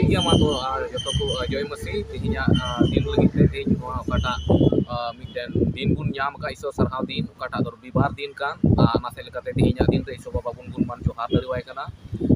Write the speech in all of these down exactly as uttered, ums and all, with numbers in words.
ᱴᱷᱤᱠ ᱜᱮᱭᱟ, ᱢᱟ ᱛᱚ, ᱟᱨ ᱡᱚᱛᱚ ᱠᱚ, ᱟᱨ ᱡᱚᱭ ᱢᱟᱹᱥᱤ᱾ ᱛᱮᱦᱮᱧᱟᱜ, ᱟᱨ, ᱫᱤᱱ ᱞᱟᱹᱜᱤᱫ ᱛᱮ ᱛᱮᱦᱮᱧ ᱱᱚᱣᱟ ᱚᱠᱟᱴᱟᱜ, ᱟᱨ, ᱢᱤᱫᱴᱮᱱ ᱫᱤᱱ ᱵᱚᱱ ᱧᱟᱢ ᱟᱠᱟᱫ, ᱤᱥᱚᱨ ᱥᱟᱨᱦᱟᱣ ᱫᱤᱱ, ᱚᱠᱟᱴᱟᱜ ᱫᱚ ᱨᱚᱵᱤᱵᱟᱨ ᱫᱤᱱ ᱠᱟᱱ, ᱟᱨ ᱚᱱᱟ ᱥᱮᱫ ᱞᱮᱠᱟᱛᱮ ᱛᱮᱦᱮᱧᱟᱜ ᱫᱤᱱ ᱨᱮ ᱤᱥᱚᱨ ᱵᱟᱵᱟ ᱵᱚᱱ, ᱵᱚᱱ ᱢᱟᱱ ᱡᱚᱦᱟᱨ ᱫᱟᱲᱮᱣᱟᱭ ᱠᱟᱱᱟ᱾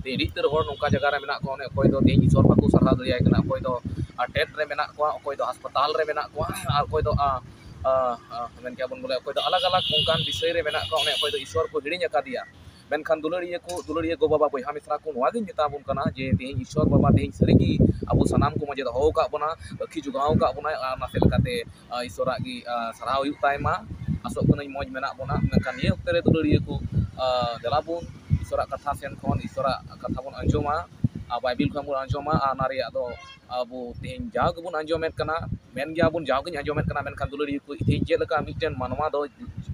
ᱛᱮᱦᱮᱧ ᱟᱹᱰᱤ ᱩᱛᱟᱹᱨ ᱦᱚᱲ ᱱᱚᱝᱠᱟ ᱡᱟᱭᱜᱟ ᱨᱮ ᱢᱮᱱᱟᱜ ᱠᱚᱣᱟ, ᱚᱱᱮ ᱚᱠᱚᱭ ᱫᱚ ᱛᱮᱦᱮᱧ ᱤᱥᱚᱨ ᱵᱟᱠᱚ ᱥᱟᱨᱦᱟᱣ ᱫᱟᱲᱮᱭᱟᱭ ᱠᱟᱱᱟ, ᱚᱠᱚᱭ ᱫᱚ, ᱟᱨ, ᱴᱮᱴ ᱨᱮ ᱢᱮᱱᱟᱜ ᱠᱚᱣᱟ, ᱚᱠᱚᱭ ᱫᱚ ᱦᱟᱥᱯᱟᱛᱟᱞ ᱨᱮ ᱢᱮᱱᱟᱜ ᱠᱚᱣᱟ, ᱟᱨ ᱚᱠᱚᱭ ᱫᱚ, ᱟᱨ, ᱟᱨ, ᱟᱨ, ᱢᱮᱱ ᱠᱮᱭᱟ ᱵᱚᱱ ᱵᱚᱞᱮ ᱚᱠᱚᱭ ᱫᱚ ᱟᱞᱟᱜᱽ ᱟᱞᱟᱜᱽ ᱚᱱᱠᱟᱱ ᱵᱤᱥᱚᱭ ᱨᱮ ᱢᱮᱱᱟᱜ ᱠᱚᱣᱟ, ᱚᱱᱮ ᱚᱠᱚᱭ ᱫᱚ ᱤᱥᱚᱨ ᱠᱚ ᱦᱤᱲᱤᱧ ᱟᱠᱟᱫᱮᱭᱟ᱾ ᱢᱮᱱᱠᱷᱟᱱ ᱫᱩᱞᱟᱹᱲᱤᱭᱟᱹ ᱠᱚ, ᱫᱩᱞᱟᱹᱲᱤᱭᱟᱹ ᱜᱚ ᱵᱟᱵᱟ ᱵᱚᱭᱦᱟ ᱢᱤᱥᱨᱟ ᱠᱚ, ᱱᱚᱣᱟ ᱜᱤᱧ ᱢᱮᱛᱟ ᱵᱚᱱ ᱠᱟᱱᱟ ᱡᱮ ᱛᱮᱦᱮᱧ ᱤᱥᱚᱨ ᱵᱟᱵᱟ ᱛᱮᱦᱮᱧ ᱥᱟᱹᱨᱤᱜᱮ ᱟᱵᱚ ᱥᱟᱱᱟᱢ ᱠᱚ ᱢᱟᱡᱷᱮ ᱫᱚᱦᱚ ᱟᱠᱟᱫ ᱵᱚᱱᱟ, ᱨᱟᱹᱠᱷᱤ ᱡᱚᱜᱟᱣ ᱟᱠᱟᱫ ᱵᱚᱱᱟᱭ, ᱟᱨ ᱚᱱᱟ ᱥᱮᱫ ᱞᱮᱠᱟᱛᱮ, ᱟᱨ, ᱤᱥᱚᱨᱟᱜ ᱜᱮ, ᱟᱨ, ᱥᱟᱨᱦᱟᱣ ᱦᱩᱭᱩᱜ ᱛᱟᱭ ᱢᱟ᱾ ᱟᱥᱚᱜ ᱠᱟᱹᱱᱟᱹᱧ ᱢᱚᱡᱽ ᱢᱮᱱᱟᱜ ᱵᱚᱱᱟ᱾ ᱢᱮᱱᱠᱷᱟᱱ ᱱᱤᱭᱟᱹ ᱚᱠᱛᱮ ᱨᱮ ᱫᱩᱞᱟᱹᱲᱤᱭᱟᱹ ᱠᱚ, ᱟᱨ, ᱫᱮᱞᱟ ᱵᱚᱱ ᱤᱥᱚᱨᱟᱜ ᱠᱟᱛᱷᱟ ᱥᱮᱱ ᱠᱷᱚᱱ ᱤᱥᱚᱨᱟᱜ ᱠᱟᱛᱷᱟ ᱵᱚᱱ ᱟᱸᱡᱚᱢᱟ, ᱟᱨ ᱵᱟᱭᱵᱮᱞ ᱠᱷᱚᱱ ᱵᱚᱱ ᱟᱸᱡᱚᱢᱟ, ᱟᱨ ᱚᱱᱟ ᱨᱮᱭᱟᱜ ᱫᱚ ᱟᱵᱚ ᱛᱮᱦᱮᱧ ᱡᱟᱣ ᱜᱮᱵᱚᱱ ᱟᱸᱡᱚᱢᱮᱫ ᱠᱟᱱᱟ, ᱢᱮᱱ ᱜᱮᱭᱟᱵᱚᱱ ᱡᱟᱣ ᱜᱮᱧ ᱟᱸᱡᱚᱢᱮᱫ ᱠᱟᱱᱟ, ᱢᱮᱱᱠᱷᱟᱱ ᱫᱩᱞᱟᱹᱲᱤᱭᱟᱹ ᱠᱚ, ᱛᱮᱦᱮᱧ ᱪᱮᱫ ᱞᱮᱠᱟ ᱢᱤᱫᱴᱮᱱ ᱢᱟᱱᱣᱟ ᱫᱚ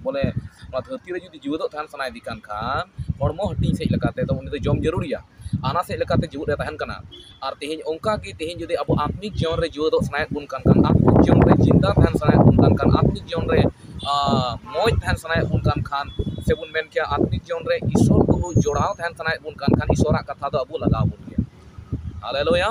ᱵᱚᱞᱮ ᱱᱚᱣᱟ ᱫᱷᱟᱹᱨᱛᱤ ᱨᱮ ᱡᱩᱫᱤ ᱡᱤᱣᱮᱫᱚᱜ ᱛᱟᱦᱮᱱ ᱥᱟᱱᱟᱭᱮᱫᱮ ᱠᱟᱱ ᱠᱷᱟᱱ ᱦᱚᱲᱢᱚ ᱦᱟᱹᱴᱤᱧ ᱥᱮᱫ ᱞᱮᱠᱟᱛᱮ ᱫᱚ ᱩᱱᱤ ᱫᱚ ᱡᱚᱢ ᱡᱟᱹᱨᱩᱲᱤᱭᱟ, ᱚᱱᱟ ᱥᱮᱫ ᱞᱮᱠᱟᱛᱮ ᱡᱤᱣᱮᱫ ᱮ ᱛᱟᱦᱮᱱ ᱠᱟᱱᱟ᱾ ᱟᱨ ᱛᱮᱦᱮᱧ ᱚᱱᱠᱟ ᱜᱮ ᱛᱮᱦᱮᱧ ᱡᱩᱫᱤ ᱟᱵᱚ ᱟᱛᱢᱤᱠ ᱡᱤᱭᱚᱱ ᱨᱮ ᱡᱤᱣᱮᱫᱚᱜ ᱥᱟᱱᱟᱭᱮᱫ ᱵᱚᱱ ᱠᱟᱱ ᱠᱷᱟᱱ, ᱟᱛᱢᱤᱠ ᱡᱤᱭᱚᱱ ᱨᱮ ᱡᱤᱱᱫᱟ ᱛᱟᱦᱮᱱ ᱥᱟᱱᱟᱭᱮᱫ ᱵᱚᱱ ᱠᱟᱱ ᱠᱷᱟᱱ, ᱟᱛᱢᱤᱠ ᱡᱤᱭᱚᱱ ᱨᱮ, ᱟᱸ, ᱢᱚᱡᱽ ᱛᱟᱦᱮᱱ ᱥᱟᱱᱟᱭᱮᱫ ᱵᱚᱱ ᱠᱟᱱ ᱠᱷᱟᱱ, ᱥᱮᱵᱚᱱ ᱢᱮᱱ ᱠᱮᱭᱟ ᱟᱛᱢᱤᱠ ᱡᱤᱭᱚᱱ ᱨᱮ ᱤᱥᱚᱨ ᱛᱩᱞᱩᱡ ᱡᱚᱲᱟᱣ ᱛᱟᱦᱮᱱ ᱥᱟᱱᱟᱭᱮᱫ ᱵᱚᱱ ᱠᱟᱱ ᱠᱷᱟᱱ ᱤᱥᱚᱨᱟᱜ ᱠᱟᱛᱷᱟ ᱫᱚ ᱟᱵᱚ ᱞᱟᱜᱟᱣ ᱵᱚᱱ ᱜᱮᱭᱟ᱾ ᱦᱟᱞᱮᱞᱩᱭᱟ᱾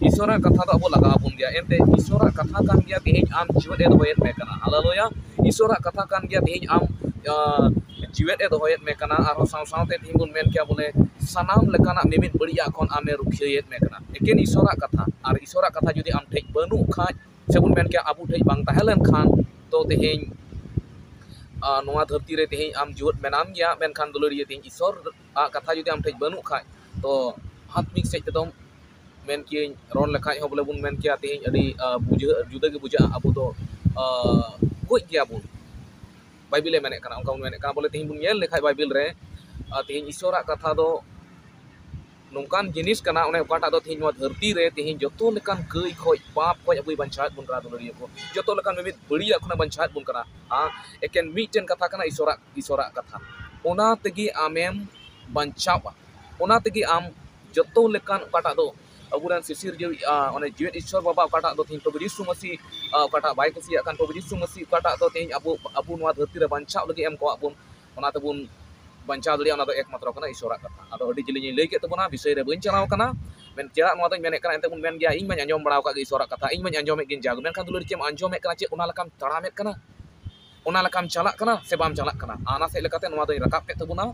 ᱤᱥᱚᱨᱟᱜ ᱠᱟᱛᱷᱟ ᱫᱚ ᱟᱵᱚ ᱞᱟᱜᱟᱣ ᱵᱚᱱ ᱜᱮᱭᱟ᱾ ᱮᱱᱛᱮ ᱤᱥᱚᱨᱟᱜ ᱠᱟᱛᱷᱟ ᱠᱟᱱ ᱜᱮᱭᱟ, ᱛᱮᱦᱮᱧ ᱟᱢ ᱡᱤᱣᱮᱫ ᱮ ᱫᱚᱦᱚᱭᱮᱫ ᱢᱮ ᱠᱟᱱᱟ᱾ ᱦᱟᱞᱮᱞᱩᱭᱟ᱾ ᱤᱥᱚᱨᱟᱜ ᱠᱟᱛᱷᱟ ᱠᱟᱱ ᱜᱮᱭᱟ, ᱛᱮᱦᱮᱧ ᱟᱢ, ᱟᱸ, ᱡᱤᱣᱮᱫ ᱮ ᱫᱚᱦᱚᱭᱮᱫ ᱢᱮ ᱠᱟᱱᱟ᱾ ᱟᱨᱦᱚᱸ ᱥᱟᱶ ᱥᱟᱶᱛᱮ ᱛᱮᱦᱮᱧ ᱵᱚᱱ ᱢᱮᱱ ᱠᱮᱭᱟ ᱵᱚᱞᱮ ᱥᱟᱱᱟᱢ ᱞᱮᱠᱟᱱᱟᱜ ᱢᱤᱢᱤᱫ ᱵᱟᱹᱲᱤᱡᱟᱜ ᱠᱷᱚᱱ ᱟᱢᱮ ᱨᱩᱠᱷᱤᱭᱟᱹᱭᱮᱫ ᱢᱮ ᱠᱟᱱᱟ᱾ ᱮᱠᱮᱱ ᱤᱥᱚᱨᱟᱜ ᱠᱟᱛᱷᱟ, ᱟᱨ ᱤᱥᱚᱨᱟᱜ ᱠᱟᱛᱷᱟ ᱡᱩᱫᱤ ᱟᱢ ᱴᱷᱮᱡ ᱵᱟᱹᱱᱩᱜ ᱠᱷᱟᱡ, ᱥᱮᱵᱚᱱ ᱢᱮᱱ ᱠᱮᱭᱟ ᱟᱵᱚ ᱴᱷᱮᱡ ᱵᱟᱝ ᱛᱟᱦᱮᱸ ᱞᱮᱱᱠᱷᱟᱱ, ᱛᱚ ᱛᱮᱦᱮᱧ, ᱟᱸ, ᱱᱚᱣᱟ ᱫᱷᱟᱹᱨᱛᱤ ᱨᱮ ᱛᱮᱦᱮᱧ ᱟᱢ ᱡᱤᱣᱮᱫ ᱢᱮᱱᱟᱢ ᱜᱮᱭᱟ, ᱢᱮᱱᱠᱷᱟᱱ ᱫᱩᱞᱟᱹᱲᱤᱭᱟᱹ ᱛᱮᱦᱮᱧ ᱤᱥᱚᱨ ᱟᱜ ᱠᱟᱛᱷᱟ ᱡᱩᱫᱤ ᱟᱢ ᱴᱷᱮᱡ ᱵᱟᱹᱱᱩᱜ ᱠᱷᱟᱡ, ᱛᱚ ᱟᱛᱢᱤᱠ ᱥᱮᱫ ᱛᱮᱫᱚ ᱢᱮᱱ ᱠᱤᱭᱟᱹᱧ, ᱨᱚᱲ ᱞᱮᱠᱷᱟᱡ ᱦᱚᱸ ᱵᱚᱞᱮ ᱵᱚᱱ ᱢᱮᱱ ᱠᱮᱭᱟ, ᱛᱮᱦᱮᱧ ᱟᱹᱰᱤ, ᱟᱸ, ᱵᱩᱡᱷᱟᱹᱜ, ᱡᱩᱫᱟᱹ ᱜᱮ ᱵᱩᱡᱷᱟᱹᱜᱼᱟ᱾ ᱟᱵᱚ ᱫᱚ, ᱟᱸ, ᱜᱚᱡ ᱜᱮᱭᱟ ᱵᱚᱱ, ᱵᱟᱭᱵᱮᱞᱮ ᱢᱮᱱᱮᱫ ᱠᱟᱱᱟ, ᱚᱱᱠᱟ ᱵᱚᱱ ᱢᱮᱱᱮᱫ ᱠᱟᱱᱟ᱾ ᱵᱚᱞᱮ ᱛᱮᱦᱮᱧ ᱵᱚᱱ ᱧᱮᱞ ᱞᱮᱠᱷᱟᱡ ᱵᱟᱭᱵᱮᱞ ᱨᱮ, ᱟᱸ, ᱛᱮᱦᱮᱧ ᱤᱥᱚᱨᱟᱜ ᱠᱟᱛᱷᱟ ᱫᱚ ᱱᱚᱝᱠᱟᱱ ᱡᱤᱱᱤᱥ ᱠᱟᱱᱟ, ᱚᱱᱮ ᱚᱠᱟᱴᱟᱜ ᱫᱚ ᱛᱮᱦᱮᱧ ᱱᱚᱣᱟ ᱫᱷᱟᱹᱨᱛᱤ ᱨᱮ ᱛᱮᱦᱮᱧ ᱡᱚᱛᱚ ᱞᱮᱠᱟᱱ ᱠᱟᱹᱭ ᱠᱷᱚᱡ, ᱯᱟᱯ ᱠᱷᱚᱡ ᱟᱵᱚᱭ ᱵᱟᱧᱪᱟᱣᱮᱫ ᱵᱚᱱ ᱠᱟᱱᱟ, ᱫᱩᱞᱟᱹᱲᱤᱭᱟᱹ ᱠᱚ᱾ ᱡᱚᱛᱚ ᱞᱮᱠᱟᱱ ᱢᱤᱢᱤᱫ ᱵᱟᱹᱲᱤᱡᱟᱜ ᱠᱷᱚᱱᱮ ᱵᱟᱧᱪᱟᱣᱮᱫ ᱵᱚᱱ ᱠᱟᱱᱟ᱾ ᱦᱮᱸ, ᱮᱠᱮᱱ ᱢᱤᱫᱴᱮᱱ ᱠᱟᱛᱷᱟ ᱠᱟᱱᱟ, ᱤᱥᱚᱨᱟᱜ, ᱤᱥᱚᱨᱟᱜ ᱠᱟᱛᱷᱟ᱾ ᱚᱱᱟ ᱛᱮᱜᱮ ᱟᱢᱮᱢ ᱵᱟᱧᱪᱟᱣᱼᱟ, ᱚᱱᱟ ᱛᱮᱜᱮ ᱟᱢ ᱡᱚᱛᱚ ᱞᱮᱠᱟᱱ ᱚᱠᱟᱴᱟᱜ ᱫᱚ ᱟᱵᱚᱨᱮᱱ ᱥᱤᱥᱤᱨ ᱡᱤᱣᱤ, ᱟ, ᱚᱱᱮ ᱡᱤᱣᱮᱫ ᱤᱥᱚᱨ ᱵᱟᱵᱟ ᱚᱠᱟᱴᱟᱜ ᱫᱚ ᱛᱮᱦᱮᱧ ᱯᱨᱚᱵᱷᱩ ᱡᱤᱥᱩ ᱢᱟᱹᱥᱤ, ᱟ, ᱚᱠᱟᱴᱟᱜ ᱵᱟᱭ ᱠᱩᱥᱤᱭᱟᱜ ᱠᱟᱱ, ᱯᱨᱚᱵᱷᱩ ᱡᱤᱥᱩ ᱢᱟᱹᱥᱤ ᱚᱠᱟᱴᱟᱜ ᱫᱚ ᱛᱮᱦᱮᱧ ᱟᱵᱚ, ᱟᱵᱚ ᱱᱚᱣᱟ ᱫᱷᱟᱹᱨᱛᱤ ᱨᱮ ᱵᱟᱧᱪᱟᱣ ᱞᱟᱹᱜᱤᱫ ᱮᱢ ᱠᱚᱣᱟᱜ ᱵᱚᱱ, ᱚᱱᱟ ᱛᱮᱵᱚᱱ ᱵᱟᱧᱪᱟᱣ ᱫᱟᱲᱮᱭᱟᱜᱼᱟ, ᱚᱱᱟ ᱫᱚ ᱮᱠᱢᱟᱛᱨᱚ ᱠᱟᱱᱟ ᱤᱥᱚᱨᱟᱜ ᱠᱟᱛᱷᱟ᱾ ᱟᱫᱚ ᱟᱹᱰᱤ ᱡᱤᱞᱤᱧ ᱤᱧ ᱞᱟᱹᱭ ᱠᱮᱫ ᱛᱟᱵᱚᱱᱟ, ᱵᱤᱥᱚᱭ ᱨᱮ ᱵᱟᱹᱧ ᱪᱟᱞᱟᱣ ᱠᱟᱱᱟ᱾ ᱢᱮᱱ, ᱪᱮᱫᱟᱜ ᱱᱚᱣᱟ ᱫᱚᱧ ᱢᱮᱱᱮᱫ ᱠᱟᱱᱟ? ᱮᱱᱛᱮ ᱵᱚᱱ ᱢᱮᱱ ᱜᱮᱭᱟ, ᱤᱧ ᱢᱟᱧ ᱟᱸᱡᱚᱢ ᱵᱟᱲᱟ ᱟᱠᱟᱫ ᱜᱮ ᱤᱥᱚᱨᱟᱜ ᱠᱟᱛᱷᱟ, ᱤᱧ ᱢᱟᱧ ᱟᱸᱡᱚᱢᱮᱫ ᱜᱤᱧ ᱡᱟᱜ᱾ ᱢᱮᱱᱠᱷᱟᱱ ᱫᱩᱞᱟᱹᱲᱤᱭᱟᱹ, ᱪᱮᱫ ᱮᱢ ᱟᱸᱡᱚᱢᱮᱫ ᱠᱟᱱᱟ? ᱪᱮᱫ ᱚᱱᱟ ᱞᱮᱠᱟᱢ ᱪᱟᱞᱟᱜ ᱠᱟᱱᱟ? ᱚᱱᱟ ᱞᱮᱠᱟᱢ ᱪᱟᱞᱟᱜ ᱠᱟᱱᱟ ᱥᱮ ᱵᱟᱢ ᱪᱟᱞᱟᱜ ᱠᱟᱱᱟ? ᱚᱱᱟ ᱥᱮᱫ ᱞᱮᱠᱟᱛᱮ ᱱᱚᱣᱟ ᱫᱚᱧ ᱨᱟᱠᱟᱵ ᱠᱮᱫ ᱛᱟᱵᱚᱱᱟ᱾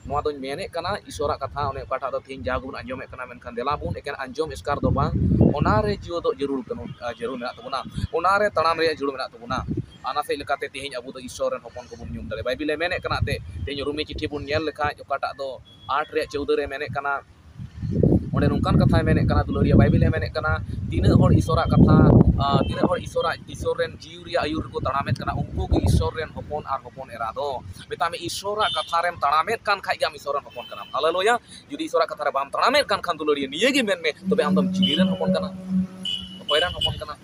ᱱᱚᱣᱟ ᱫᱚᱧ ᱢᱮᱱᱮᱫ ᱠᱟᱱᱟ, ᱤᱥᱚᱨᱟᱜ ᱠᱟᱛᱷᱟ ᱚᱱᱮ ᱚᱠᱟᱴᱟᱜ ᱫᱚ ᱛᱮᱦᱮᱧ ᱡᱟ ᱜᱮᱵᱚᱱ ᱟᱸᱡᱚᱢᱮᱫ ᱠᱟᱱᱟ, ᱢᱮᱱᱠᱷᱟᱱ ᱫᱮᱞᱟ ᱵᱚᱱ ᱮᱠᱮᱱ ᱟᱸᱡᱚᱢ ᱮᱥᱠᱟᱨ ᱫᱚ ᱵᱟᱝ, ᱚᱱᱟ ᱨᱮ ᱡᱤᱭᱚᱫᱚᱜ ᱡᱟᱹᱨᱩᱲ ᱠᱟᱱᱟ, ᱟᱸ, ᱡᱟᱹᱨᱩᱲ ᱢᱮᱱᱟᱜ ᱛᱟᱵᱚᱱᱟ, ᱚᱱᱟ ᱨᱮ ᱛᱟᱲᱟᱢ ᱨᱮᱭᱟᱜ ᱡᱟᱹᱨᱩᱲ ᱢᱮᱱᱟᱜ ᱛᱟᱵᱚᱱᱟ᱾ ᱚᱱᱟ ᱥᱮᱫ ᱞᱮᱠᱟᱛᱮ ᱛᱮᱦᱮᱧ ᱟᱵᱚ ᱫᱚ ᱤᱥᱚᱨ ᱨᱮᱱ ᱦᱚᱯᱚᱱ ᱠᱚᱵᱚᱱ ᱧᱩᱢ ᱫᱟᱲᱮᱭᱟᱜᱼᱟ᱾ ᱵᱟᱭᱵᱮᱞᱮ ᱢᱮᱱᱮᱫ ᱠᱟᱱᱟ, ᱛᱮ ᱛᱮᱦᱮᱧ ᱨᱳᱢᱤ ᱪᱤᱴᱷᱤ ᱵᱚᱱ ᱧᱮᱞ ᱞᱮᱠᱷᱟᱡ, ᱚᱠᱟᱴᱟᱜ ᱫᱚ ᱟᱴ ᱨᱮᱭᱟᱜ ᱪᱳᱣᱫᱟᱹ ᱨᱮ ᱢᱮᱱᱮᱫ ᱠᱟᱱᱟ, ᱚᱸᱰᱮ ᱱᱚᱝᱠᱟᱱ ᱠᱟᱛᱷᱟᱭ ᱢᱮᱱᱮᱫ ᱠᱟᱱᱟ, ᱫᱩᱞᱟᱹᱲᱤᱭᱟᱹ ᱵᱟᱭᱵᱮᱞᱮ ᱢᱮᱱᱮᱫ ᱠᱟᱱᱟ, ᱛᱤᱱᱟᱹᱜ ᱦᱚᱲ ᱤᱥᱚᱨᱟᱜ ᱠᱟᱛᱷᱟ, ᱟᱸ, ᱛᱤᱱᱟᱹᱜ ᱦᱚᱲ ᱤᱥᱚᱨᱟᱜ, ᱤᱥᱚᱨ ᱨᱮᱱ ᱡᱤᱣᱤ ᱨᱮᱭᱟᱜ ᱟᱹᱭᱩᱨ ᱨᱮᱠᱚ ᱛᱟᱲᱟᱢᱮᱫ ᱠᱟᱱᱟ, ᱩᱱᱠᱩ ᱜᱮ ᱤᱥᱚᱨ ᱨᱮᱱ ᱦᱚᱯᱚᱱ ᱟᱨ ᱦᱚᱯᱚᱱ ᱮᱨᱟ ᱫᱚ᱾ ᱢᱮᱛᱟᱜ ᱢᱮ, ᱤᱥᱚᱨᱟᱜ ᱠᱟᱛᱷᱟ ᱨᱮᱢ ᱛᱟᱲᱟᱢᱮᱫ ᱠᱟᱱ ᱠᱷᱟᱡ ᱜᱮ ᱟᱢ ᱤᱥᱚᱨ ᱨᱮᱱ ᱦᱚᱯᱚᱱ ᱠᱟᱱᱟᱢ᱾ ᱦᱟᱞᱮᱞᱩᱭᱟ᱾ ᱡᱩᱫᱤ ᱤᱥᱚᱨᱟᱜ ᱠᱟᱛᱷᱟ ᱨᱮ ᱵᱟᱢ ᱛᱟᱲᱟᱢᱮᱫ ᱠᱟᱱ ᱠᱷᱟᱱ, ᱫᱩᱞᱟᱹᱲᱤᱭᱟᱹ, ᱱᱤᱭᱟᱹ ᱜᱮ ᱢᱮᱱ ᱢᱮ, ᱛᱚᱵᱮ ᱟᱢ ᱫᱚᱢ ᱪᱤᱞᱤ ᱨᱮᱱ ᱦᱚᱯᱚᱱ ᱠᱟᱱᱟ? ᱚᱠᱚᱭ ᱨᱮᱱ ᱦᱚᱯᱚᱱ ᱠᱟᱱᱟ?